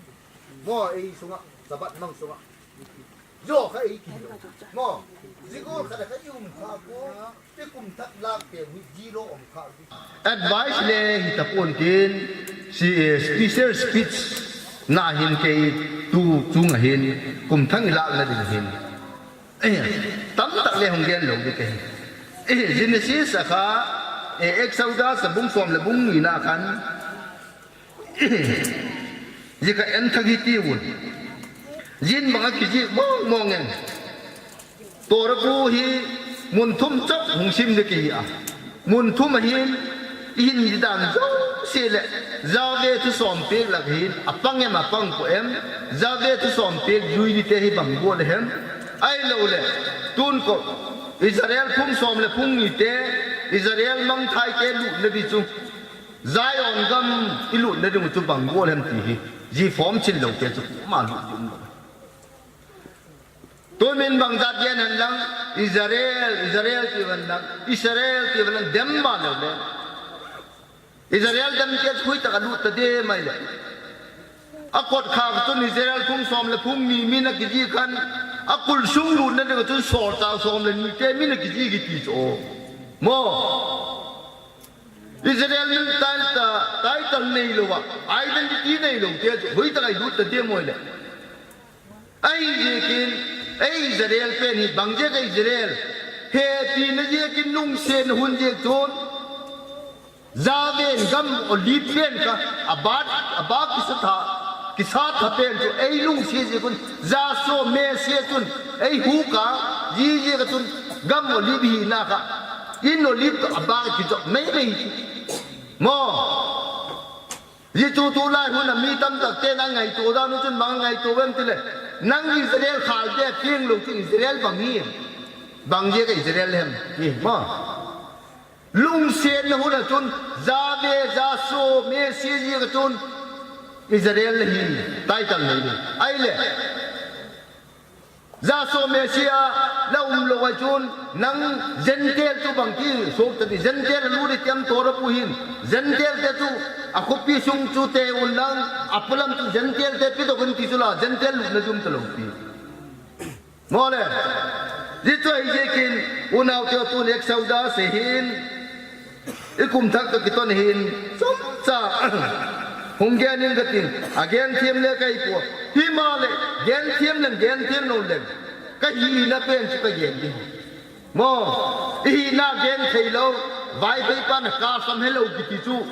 Mo ei sunga, Sabbath mang sunga. Jo kha ei ki. Mo, zigol kha da kha i um kha ko, i kum thak lak te hu zero om kha. Advice le hi ta pon tin, si, eh, special speech na hin kei tu chung a hin, kum thang i lak na ding hin. Eh, tam tak le hung gen lo di kei. Eh, Genesis a kha, eh, Exodus a bung som le bung ni na khan, Zia kha en thak hi ti un. Zin banga kizik mong mong en. Torah bu hi mun thum chok hung sim de ki a. Mun thum a hin i hin di dan jouse le. Jave thu som pek lak hin a pang em a pang ko em. Jave thu som pek jui di te hi bang bol hem. Ai lo le. Tun ko Israel phung som le phung ni te Israel mangthai te lut na di chu. Zion gam i lut na ding chu bang bol hem ti hi, zi form chin lo te chu ma lut ding lo. Tumin bang jat gen hen lang, Israel, Israel ti van lang, Israel ti van lang, dem ma lo le. Israel dem te chu hui taka lut ta de mai le. A kot kha chun Israel phung som le phung ni min a kizi khan, a kul sung lut na ding chun sol ta som le ni te min a kizi ki ti chu. Mo. Israel min title, title nei lo a, identity nei lo te chu, hui taka i lut ta de moi le. Ai ziakin, ei Israel pen hi, bang ziak a Israel, hepi na ziakin lungsen hun ziak chun, Javen gam Olive pen kha, a bat, a bat kisa tha, kisa tha pen chu, ei lungse ziak un, Jaso Messiah chun, ei hu ka, zi ziak a chun, gam Olive hi na kha, in Olive to a bat ki chok, mei mei. Mo. Zia chu tulai hun a mi tam tak te na ngaito dan u chun bang ngaito vem ti le. Nang Israel khal te piang lo chu Israel bang hi. Bang zia ka Israel hem. Ni mo. Lungsen na hun a chun Jave, Jaso, Messiah zia ka chun Israel hi. Title nei ni. Ai le. Jaso Messiah la um lo a chun, nang Gentile chu bang ti, sok ta ti, Gentile lu di tiam Torah bu hin, Gentile te chu, a khopi sung chu te un lang, a polam chu Gentile te pi dok in ti chu la, Gentile lu na jum ta lo pi. Mo le, di chu ai je kin, unau te tu Exodus hin, I kum thak ka kiton hin, chomcha, hung gen in ka tin, a gen thiam le ka hi pua. Hi ma le, gen thiam le, gen thiam lo le, ka hina pen chu ka gen ding. Mo, i hina gen thei lo, Vaiphei pa na ka sam he lo kiti chu.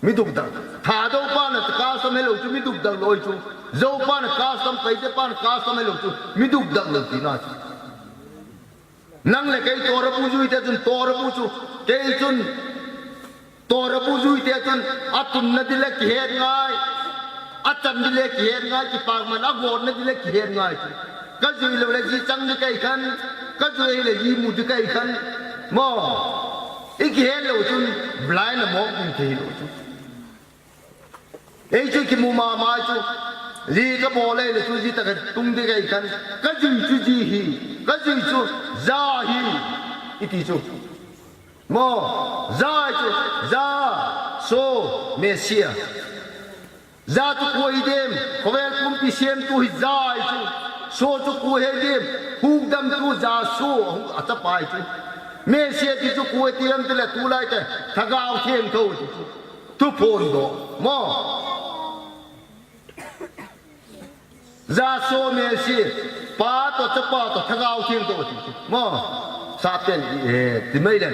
Mi duk dang. Thadou pa na ka sam he lo chu, mi duk dang lo chu. Zou pa na ka sam, Paite pa na ka sam he lo chu, mi duk dang lo ti na chu. Nang le kei Torah bu jui te chun, Torah bu chu, kei chun, Torah bu jui te chun, a tunna di le kihet ngai, a chan di le kihet ngai, kipak man, a gonna di le kihet ngai chu. Ka jui lo le ji chang di kai khan, ka jui le ji mu di kai khan, mo, i kihet lo chun, blind a mok ding thei lo chu. Ei chu kimu mama chu, ji ka bol ei le chu ji ta ka tung di kai khan, ka jui chu ji hi, ka jui chu ja hi, i ti chu. Mo, ja chu, ja, so, Messiah. Ja chu kua hi dem, khovel pumpi siam tu hi ja hi chu, so chu kua hi dem, hukdam tu ja so, a chapa hi chu. Messiah ti chu kua hi ti lam ti le tu lai te, Thagau Thiangtho ti chu. Thuphon doh, mo. Jaso Messiah, Pa toh, Chapa toh, Thagau Thiangtho ti. Mo, Satan, eh, ti mai le.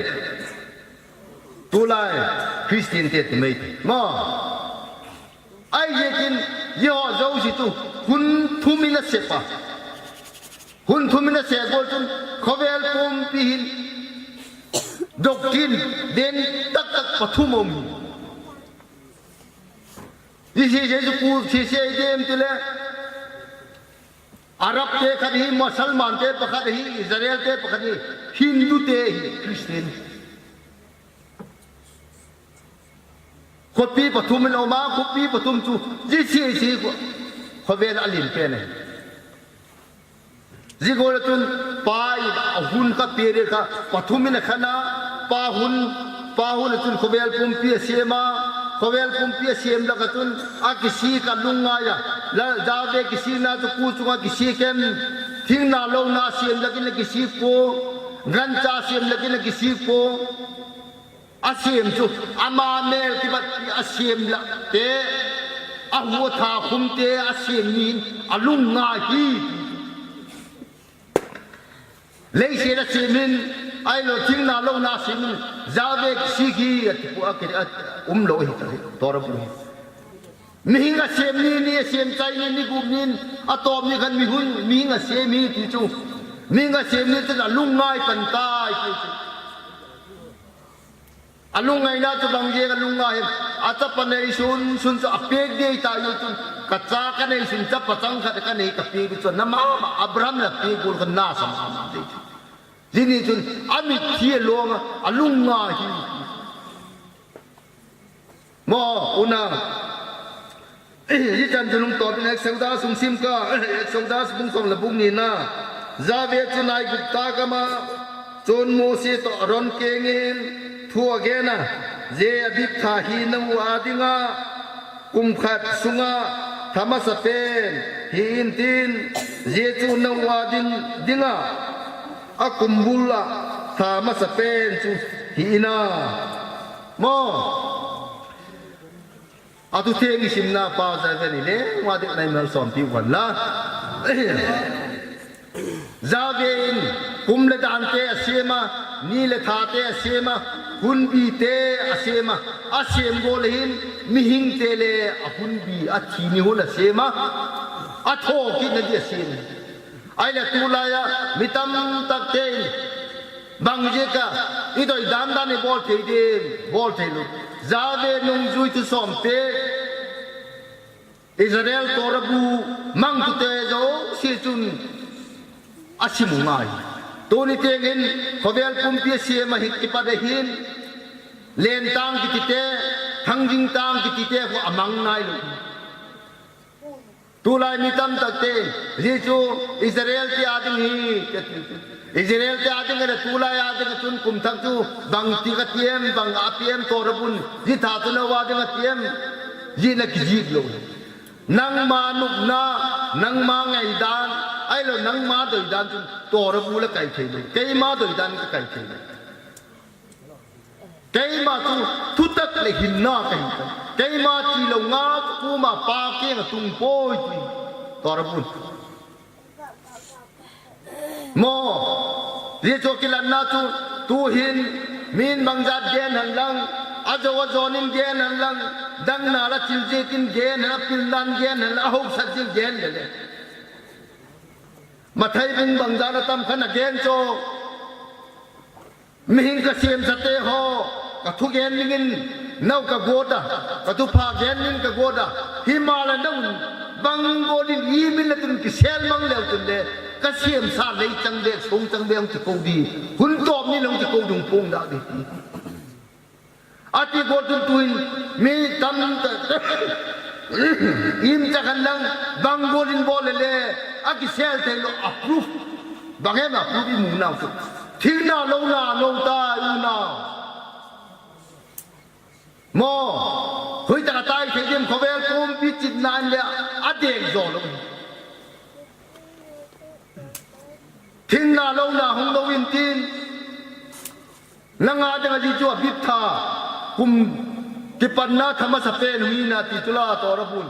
Tulai, Christian te ti mai ti. Mo. Ai je kin, Jehovah Josi tu, hun thum in a sep a. Hun thum in a sep gol chun, khovel pumpi hin, doctrine, den tak tak pathum om. Isi Jesu ku si se dem ti le. Arab te khat hi, Musalman te pakhat hi, Israel te pakhat hi, Hindu te hi, Christian. Khopi pathum in om a, khopi pathum chu, ji si si ko, khovel a lim pen e. Ji gol chun pa in a hun kha pe re kha, pathum in a khan a, pa hun, pa hun chun khovel pumpi a siam a, Khovel pumpi asem laka chun, akisik a lungngai a. La, Jave kisik na chu ku chunga kisik em. Thingna louna asem lakin akisik po. Gancha asem lakin akisik po. Asem chu, ama mel kibatpi asem la te. Ahu atha khum te asem nin, alungngai hi. Leiset asem in, ahilou thingna louna asem in, Jave kisik hi, ati pu a, a, umlou hi, ati, Torabul hi. Mihing asem ni, ni asem chai ni, ni gup nin, atom ni khan mihun, mihing asem hi ti chu. Mihing asem ni chun alungngai pan tai ti chu. Alungngaina chu bang jeng alungngai, achapa neisun, sun chu apek dei tai chun, kacha kaneisun chapa changkhat kanei kapek chu, namama Abraham na pek gol khan nasa mama dei chu. Jini chun, amit thi along a, alungngai hi. Mo, unang. Hichan chu lungtopin Exodus hung sim ka, Exodus bung som le bung ni na. Jave chu Aigupta gam a, chun Mose toh Aaron kengin, thu agen a, je abiptha hi nau a dinga, kum khat sunga, tha masapen, hi in tin, je chu nau a ding, dinga, akum bul a, tha masapen chu, hi in a. Mo. Atu theng isimna pa Jave ni le, wa dek nai mal som pi wan la. Jave in, kum le dan te asem a, ni le tha te asem a, hunbi te asem a, asem go le hin, mihing te le, ahunbi, athi ni hun asem a, atho kit na di asem. Ahile tulai a, mi tamtak te in, bang jeh a, idoi dan dan ibol thei dem, bol thei lou. Jave nungjui thu som te, Israel Torah bu mangtute jouse chun asim u ngai. Tuni teng in khovel pumpi asem a hi kipat ahin, Lentang kiti te, Thangjing tang kiti te khu amang nai lou. Tulai mi tamtak te, ji chu Israel te a ding hi, Israel te a ding le tulai a ding chun kum thak chu bang ti ka tiem, bang a tiem Torah bun, ji tha chu nau a ding a tiem, ji na kijih lou. Nangma nupna, nangma ngaidan, ahilou nangma doidan chun Torah bu la kai thei lou. Keima doidan ka kai thei lou. Keima chu thutak le hinna kahi tai. Keima tilou nga chu koma Pa kenga tung poi ti. Torah bun. Mo, ji chu kilanna chu, tuhin, min bang jat gen hen lang, ajo ajon in gen hen lang, dang na la chil jeh in gen hen, apil nan gen hen, ahausat jeh in gen le le. Mathai bung bang jat a tam khat a gen chu. Mihing ka semsa te ho, ka thugen dingin nau ka got a, ka thupha gen dingin ka got a, himahleh nau bang bol in imin na tun kisel mang leu tun le, ka semsa lei chang be, song chang be hung ti kou di, hun tom ni hung ti kou dung pong da di. Ati got tun tuin, mi tam ta, im ta kan lang, bang bol in bol le le, a kisel thei lou approve. Bang em approve i mu nau chu. Thingna louna lou ta u nau. Mo, hoitah a tai thei dem khovel pumpi chitna in le a deng jo lou. Thingna louna hung lou in tin. Nanga dinga ji chu abiptha. Kum kipatna tha masapen hung hina ti chu la Torah bun.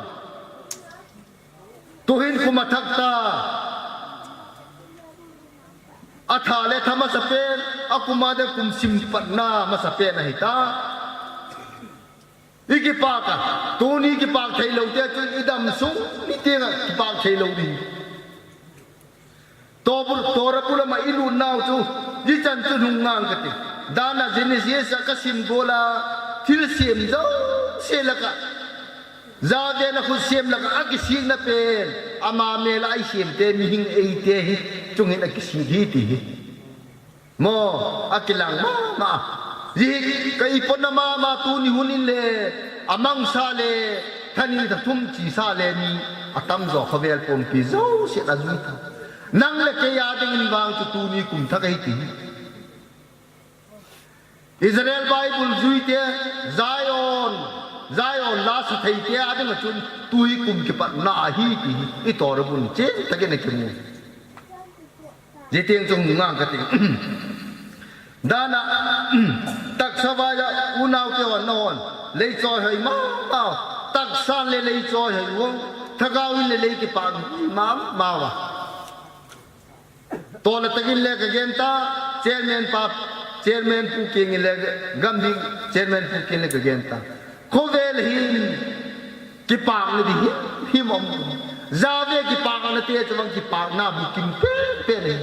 Tuhin kum athak ta. Atha le tha masapen, akum a dinga kum sim patna masapen ahi ta. I kipak a, tuni kipak thei lou te chun i dam sung ni tenga kipak thei lou ding. Torah bu, Torah bu lama i lut nau chu, hichan chu hung ngang kati. Dan a Genesis a ka sim gol a, thilsem jouse laka. Jahve na khut sem laka a kisikna pen, ama mel a i sem te mihing eite hi, chungin a kisik hi ti hi. Mo, akilang mama. Ji, ka ipona mama tuni hun in le, amangsa le, thani tha thum chisa le ni, atam jo khovel pumpi jouse a jui tha. Nang le kei a dingin vang chu tuni kum thak ahi ti. Israel Bible jui te, Zion, Zion la sathei te a dinga chun tu hi kum kipatna ahi ti hi i Torah bun chen takin akimu. Jiteng chung ngang kating. Dana, taksa vaiya unau te hon nahon lei choi hoi mama. Taksan le lei choi hoi vong. Thagau in le lei kipak mama va. Tola takin le kagen ta, chairman pa, chairman pu kingin le, gamding chairman pu kingin le kagen ta. Khovel hin kipakna di hi, himom. Jave kipakna te chavang kipakna bukim pe, pe le.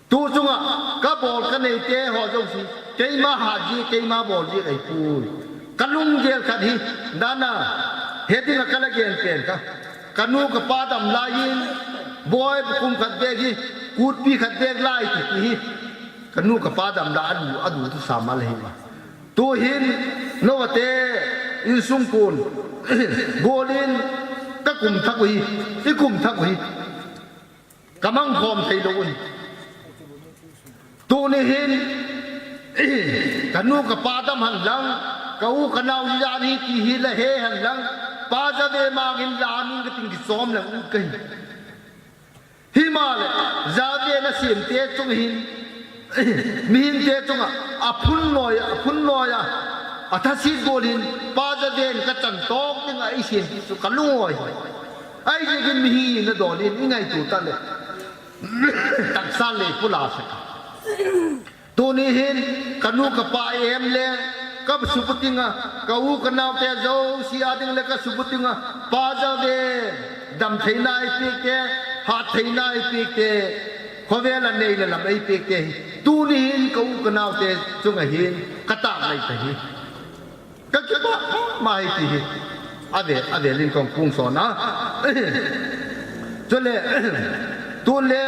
Tu chunga kabol kanei te ho jouse, keima hatji, keima bolji ei pui. Kalunggel khat hi, dana, heading a kala gen pen ka. Kanu kapa dam laiyin, boi kum khat bek hi, kutpi khat bek lai ti ti hi. Kanu kapa dam la adu, adu tu samal hi ma. Tu hin, note, insung kun, golin, kakum thak u hi, ikum thak u hi. Kamang khom thei lou u hi. Tuni hin, kanu kapa dam hen lang, ka u ka nao jat hi ti hi la he hen lang, Pa Jave mangin la min kating kichom lang u kahi. Himale, Jave nasem te chung hin, mihing te chunga, aphun noi, aphun noi a, athasit gol hin, Pa Jave in kachan tok dinga isem ti chu kalung oi. Ahi jeh in mihi nadol in, ingaito ta le. Taksan le pula se. Tuni hin, kanu kapa em le, ka subutinga, ka u ka nao te jouse a ding le ka subutinga, Pa Jave, dam theina eipeh te, hat theina eipeh te, khovel a nei le lam eipeh te hi. Tuni hin, ka u ka nao te chunga hin, ka tah lai ta hi. Ka kipa ma hi ti hi. Ave, ave lin kong kung son a. Chule, tun le,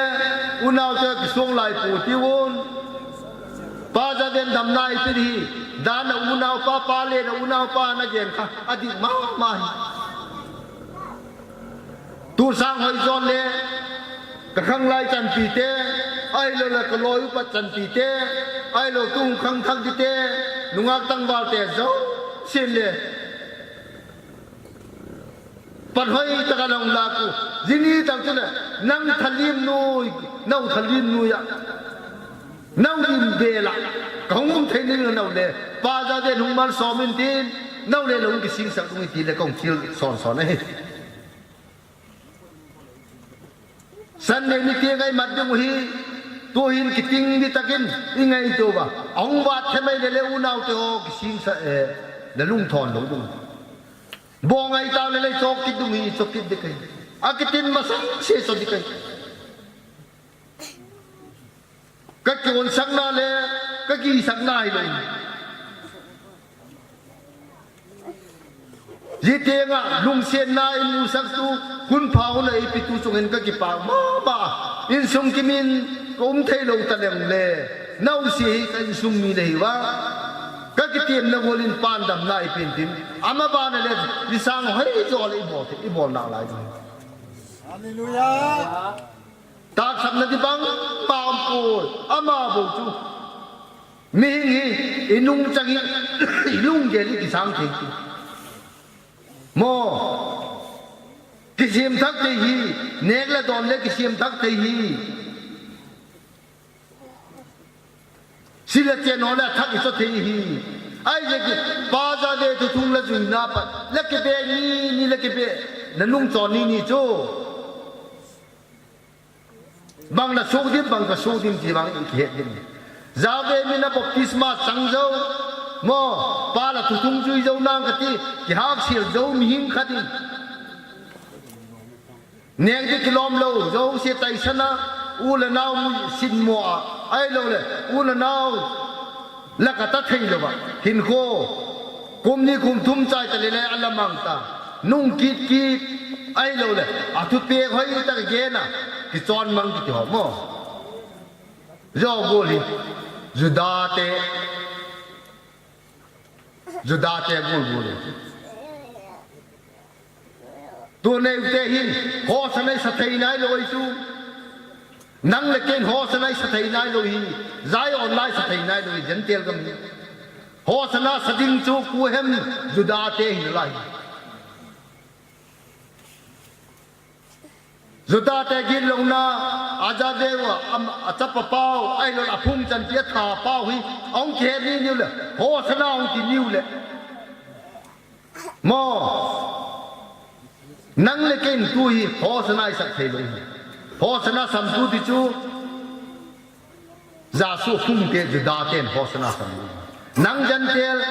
unau te kisung lai pu ti un. Pa Jave in damna eipeh hi. Dana unau pa, pa le na unau pa na gen kha. Adik ma, ma hi. Tu sang hoi jon le, ka khanglai chanpi te, ahilou le ka loi upa chanpi te, ahilou tu khang thak di te, nungak tangval te jousen le. Pan hoi taka nong la ku, jini tang chu le, nang thalim nui, nau thalim nui a. Nau lim bela, ka hung um thei ning nau le, Pa Jave in hung malsom in tin, nau le nau kisingsak ung ti le kong thil son son ahi. Sunday ni ti ngai mat ding u hi, tu hin kiting ni takin, i ngaito uva. Ahung vat themai le le unau te ho kisingsa, eh, na lungthon lou ding. Bo ngai tau le le chok kit ding hi, chok kit ding kai. A kitin masang se so ding kai. Ka kionsakna le, ka kisakna hilou. Jitenga, lungsetna imusah tu, hun pha hon eipe tu chungin ka kipa mama. Insung kimin, ka um thei lou taleng le. Naosen hi ka insung mi le hiva. Ka kitemna golin pan damna eipen tin. Ama bana le, nisang hoi jo le ibol, ibol nalai. Hallelujah. Taksapna ding bang, bang poi, ama bou chu. Mihing hi, inung chang hi, inung gel hi kisang thei ti. Mo, kisem thak thei hi, nek le don le kisem thak thei hi. Sila chen ho le thak iso thei hi. Ai je ki, pa ja ve thu thung la juina pa, la ke be ni, ni la ke be, na nung chon ni ni chu. Bang na suk dim, bang ka suk dim ti bang i kihet dim. Jave mina baptisma chang jou. Mo, pa la thu thung jui jou nang kati, kihak sil jou mihing khat in. Neng di kilom lou, jouse taisana, u le nao mu sin mo a, ahilou le, u le nao, la ka ta thei lou va, hin ko, kum ni kum thum chai ta le le, a la mang ta, nung kit kit, ahilou le, a thu pek hoi ta ka gena, kichon mang kiti ho mo. Jo gol hi, Juda te, Juda te gol gol hi. Tu neu te hin, hosanna i sa thei nai lou i chu. Nang le ken hosanna i sa thei nai lou hi. Zion lai sa thei nai lou hi, Gentile gam hi. Hosanna sa ding chu koi ham? Juda te hinalai. Juda te gillouna, ajaveua, am, achapa pau, ahilouleh aphung chanpi atha pau hi, ahung kihe ni niu le, Hosanna hung ti niu le. Mo, nang le kei in tu hi, Hosanna isak thei lou hi. Hosanna sam tu ti chu, Jesu phung te Juda ten Hosanna sam ding. Nang Gentile,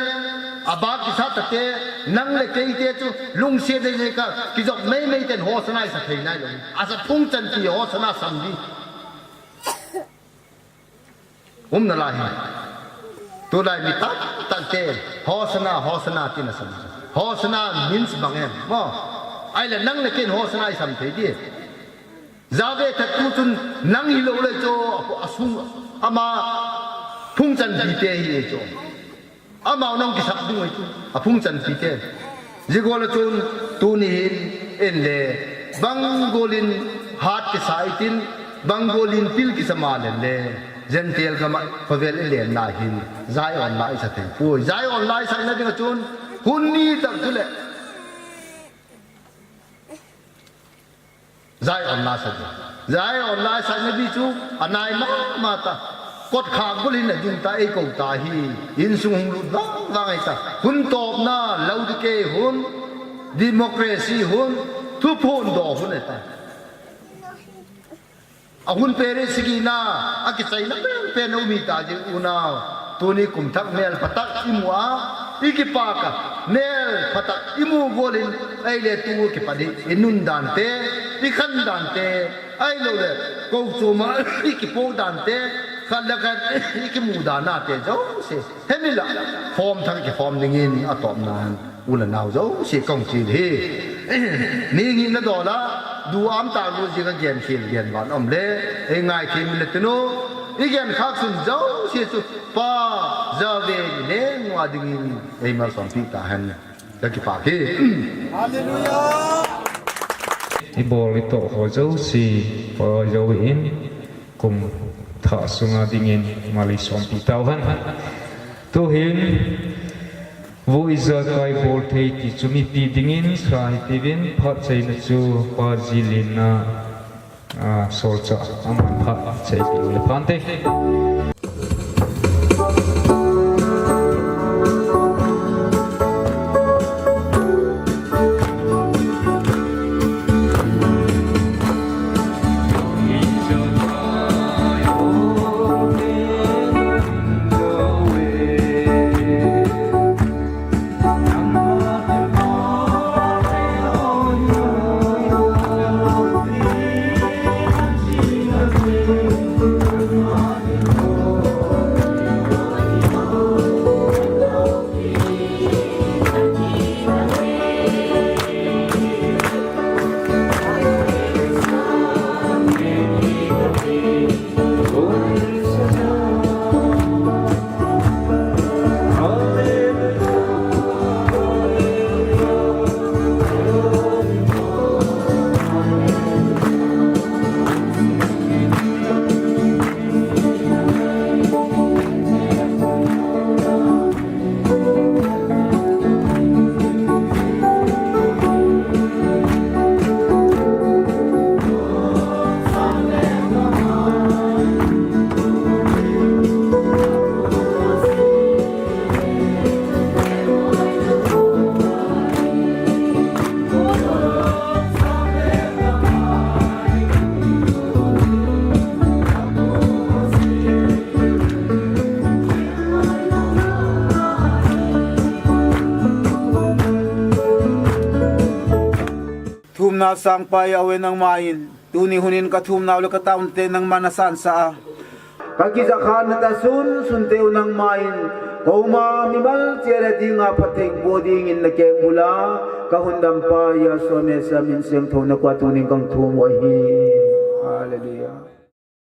abaptisa tate, nang le kei te chu lungset dei dei ka, kijop mei mei ten Hosanna isa thei nai lou. Asa phung chanpi Hosanna sam ding. Um nalai hi. Tulai mi tamtah te Hosanna, Hosanna tin asam. Hosanna means bang em? Mo. Ahile nang le kei in Hosanna isam thei ding. Jahve that tu chun nang hilou le chu, a, asung ama phung chanpi te hi chu. Amau nang kisap ding ahi chu, aphung chanpi te. Jigol a chun tuni hin en le, bang gol in hat kisa itin, bang gol in pil kisa ma len le, Gentile gam a khovel i lenna hin, Zion la isa thei poi. Zion la isakna ding a chun, hun ni tak chu le. Zion la sa ding. Zion la sakna ding chu anai mama ta. Kot kha gol in ading ta, eikou ta hi. Insung hung lut vang vang ahi ta. Hun topna, Laodicea hun, democracy hun, thuphon doh hun ahi ta. Ahun peri sigina, akichaina pen pen a um hi ta jing unau. Tuni kum thak mel phatak imu a, ikipak a, mel phatak imu gol in, ahile tu kipat hi, inun dan te, ikhan dan te, ahilouleh, kou chom a, ikipo dan te, khat le khat, ikimu dan a te, jouse. Hemi la, form thak kiform ding in atopna. U le nao jouse kong chil hi. Mi ngehna dol a, duham tah lu jing a gen khel gen van um le, ei ngai thei mi le tinu, i gen khak sun jouse chu Pa Jahve ni neng nua ding in, ei malsompi ta hen. Ka kipak hi. Hallelujah. I bol i toh ho jouse, Pa Jahve in, kum thah sunga ding in, malsompi tau hen. Tu hin, Voi ijakai bol thei ti chu mipi ding in sa hiti vin phat chaina chu Pa Jilin a, a, solchah aman phat chai ti le phante. Thumna sangpai a ove nangma in, tuni hun in ka thumna u le ka taona te nangma na sansah a. Ka kijakha na ta sun sun te u nangma in, koima mimal cheh le dinga phatthei boh ding in na keng bul a, ka hundampa Jesu Messiah min siangthou na koma tuni in kang thum u ahi. Hallelujah.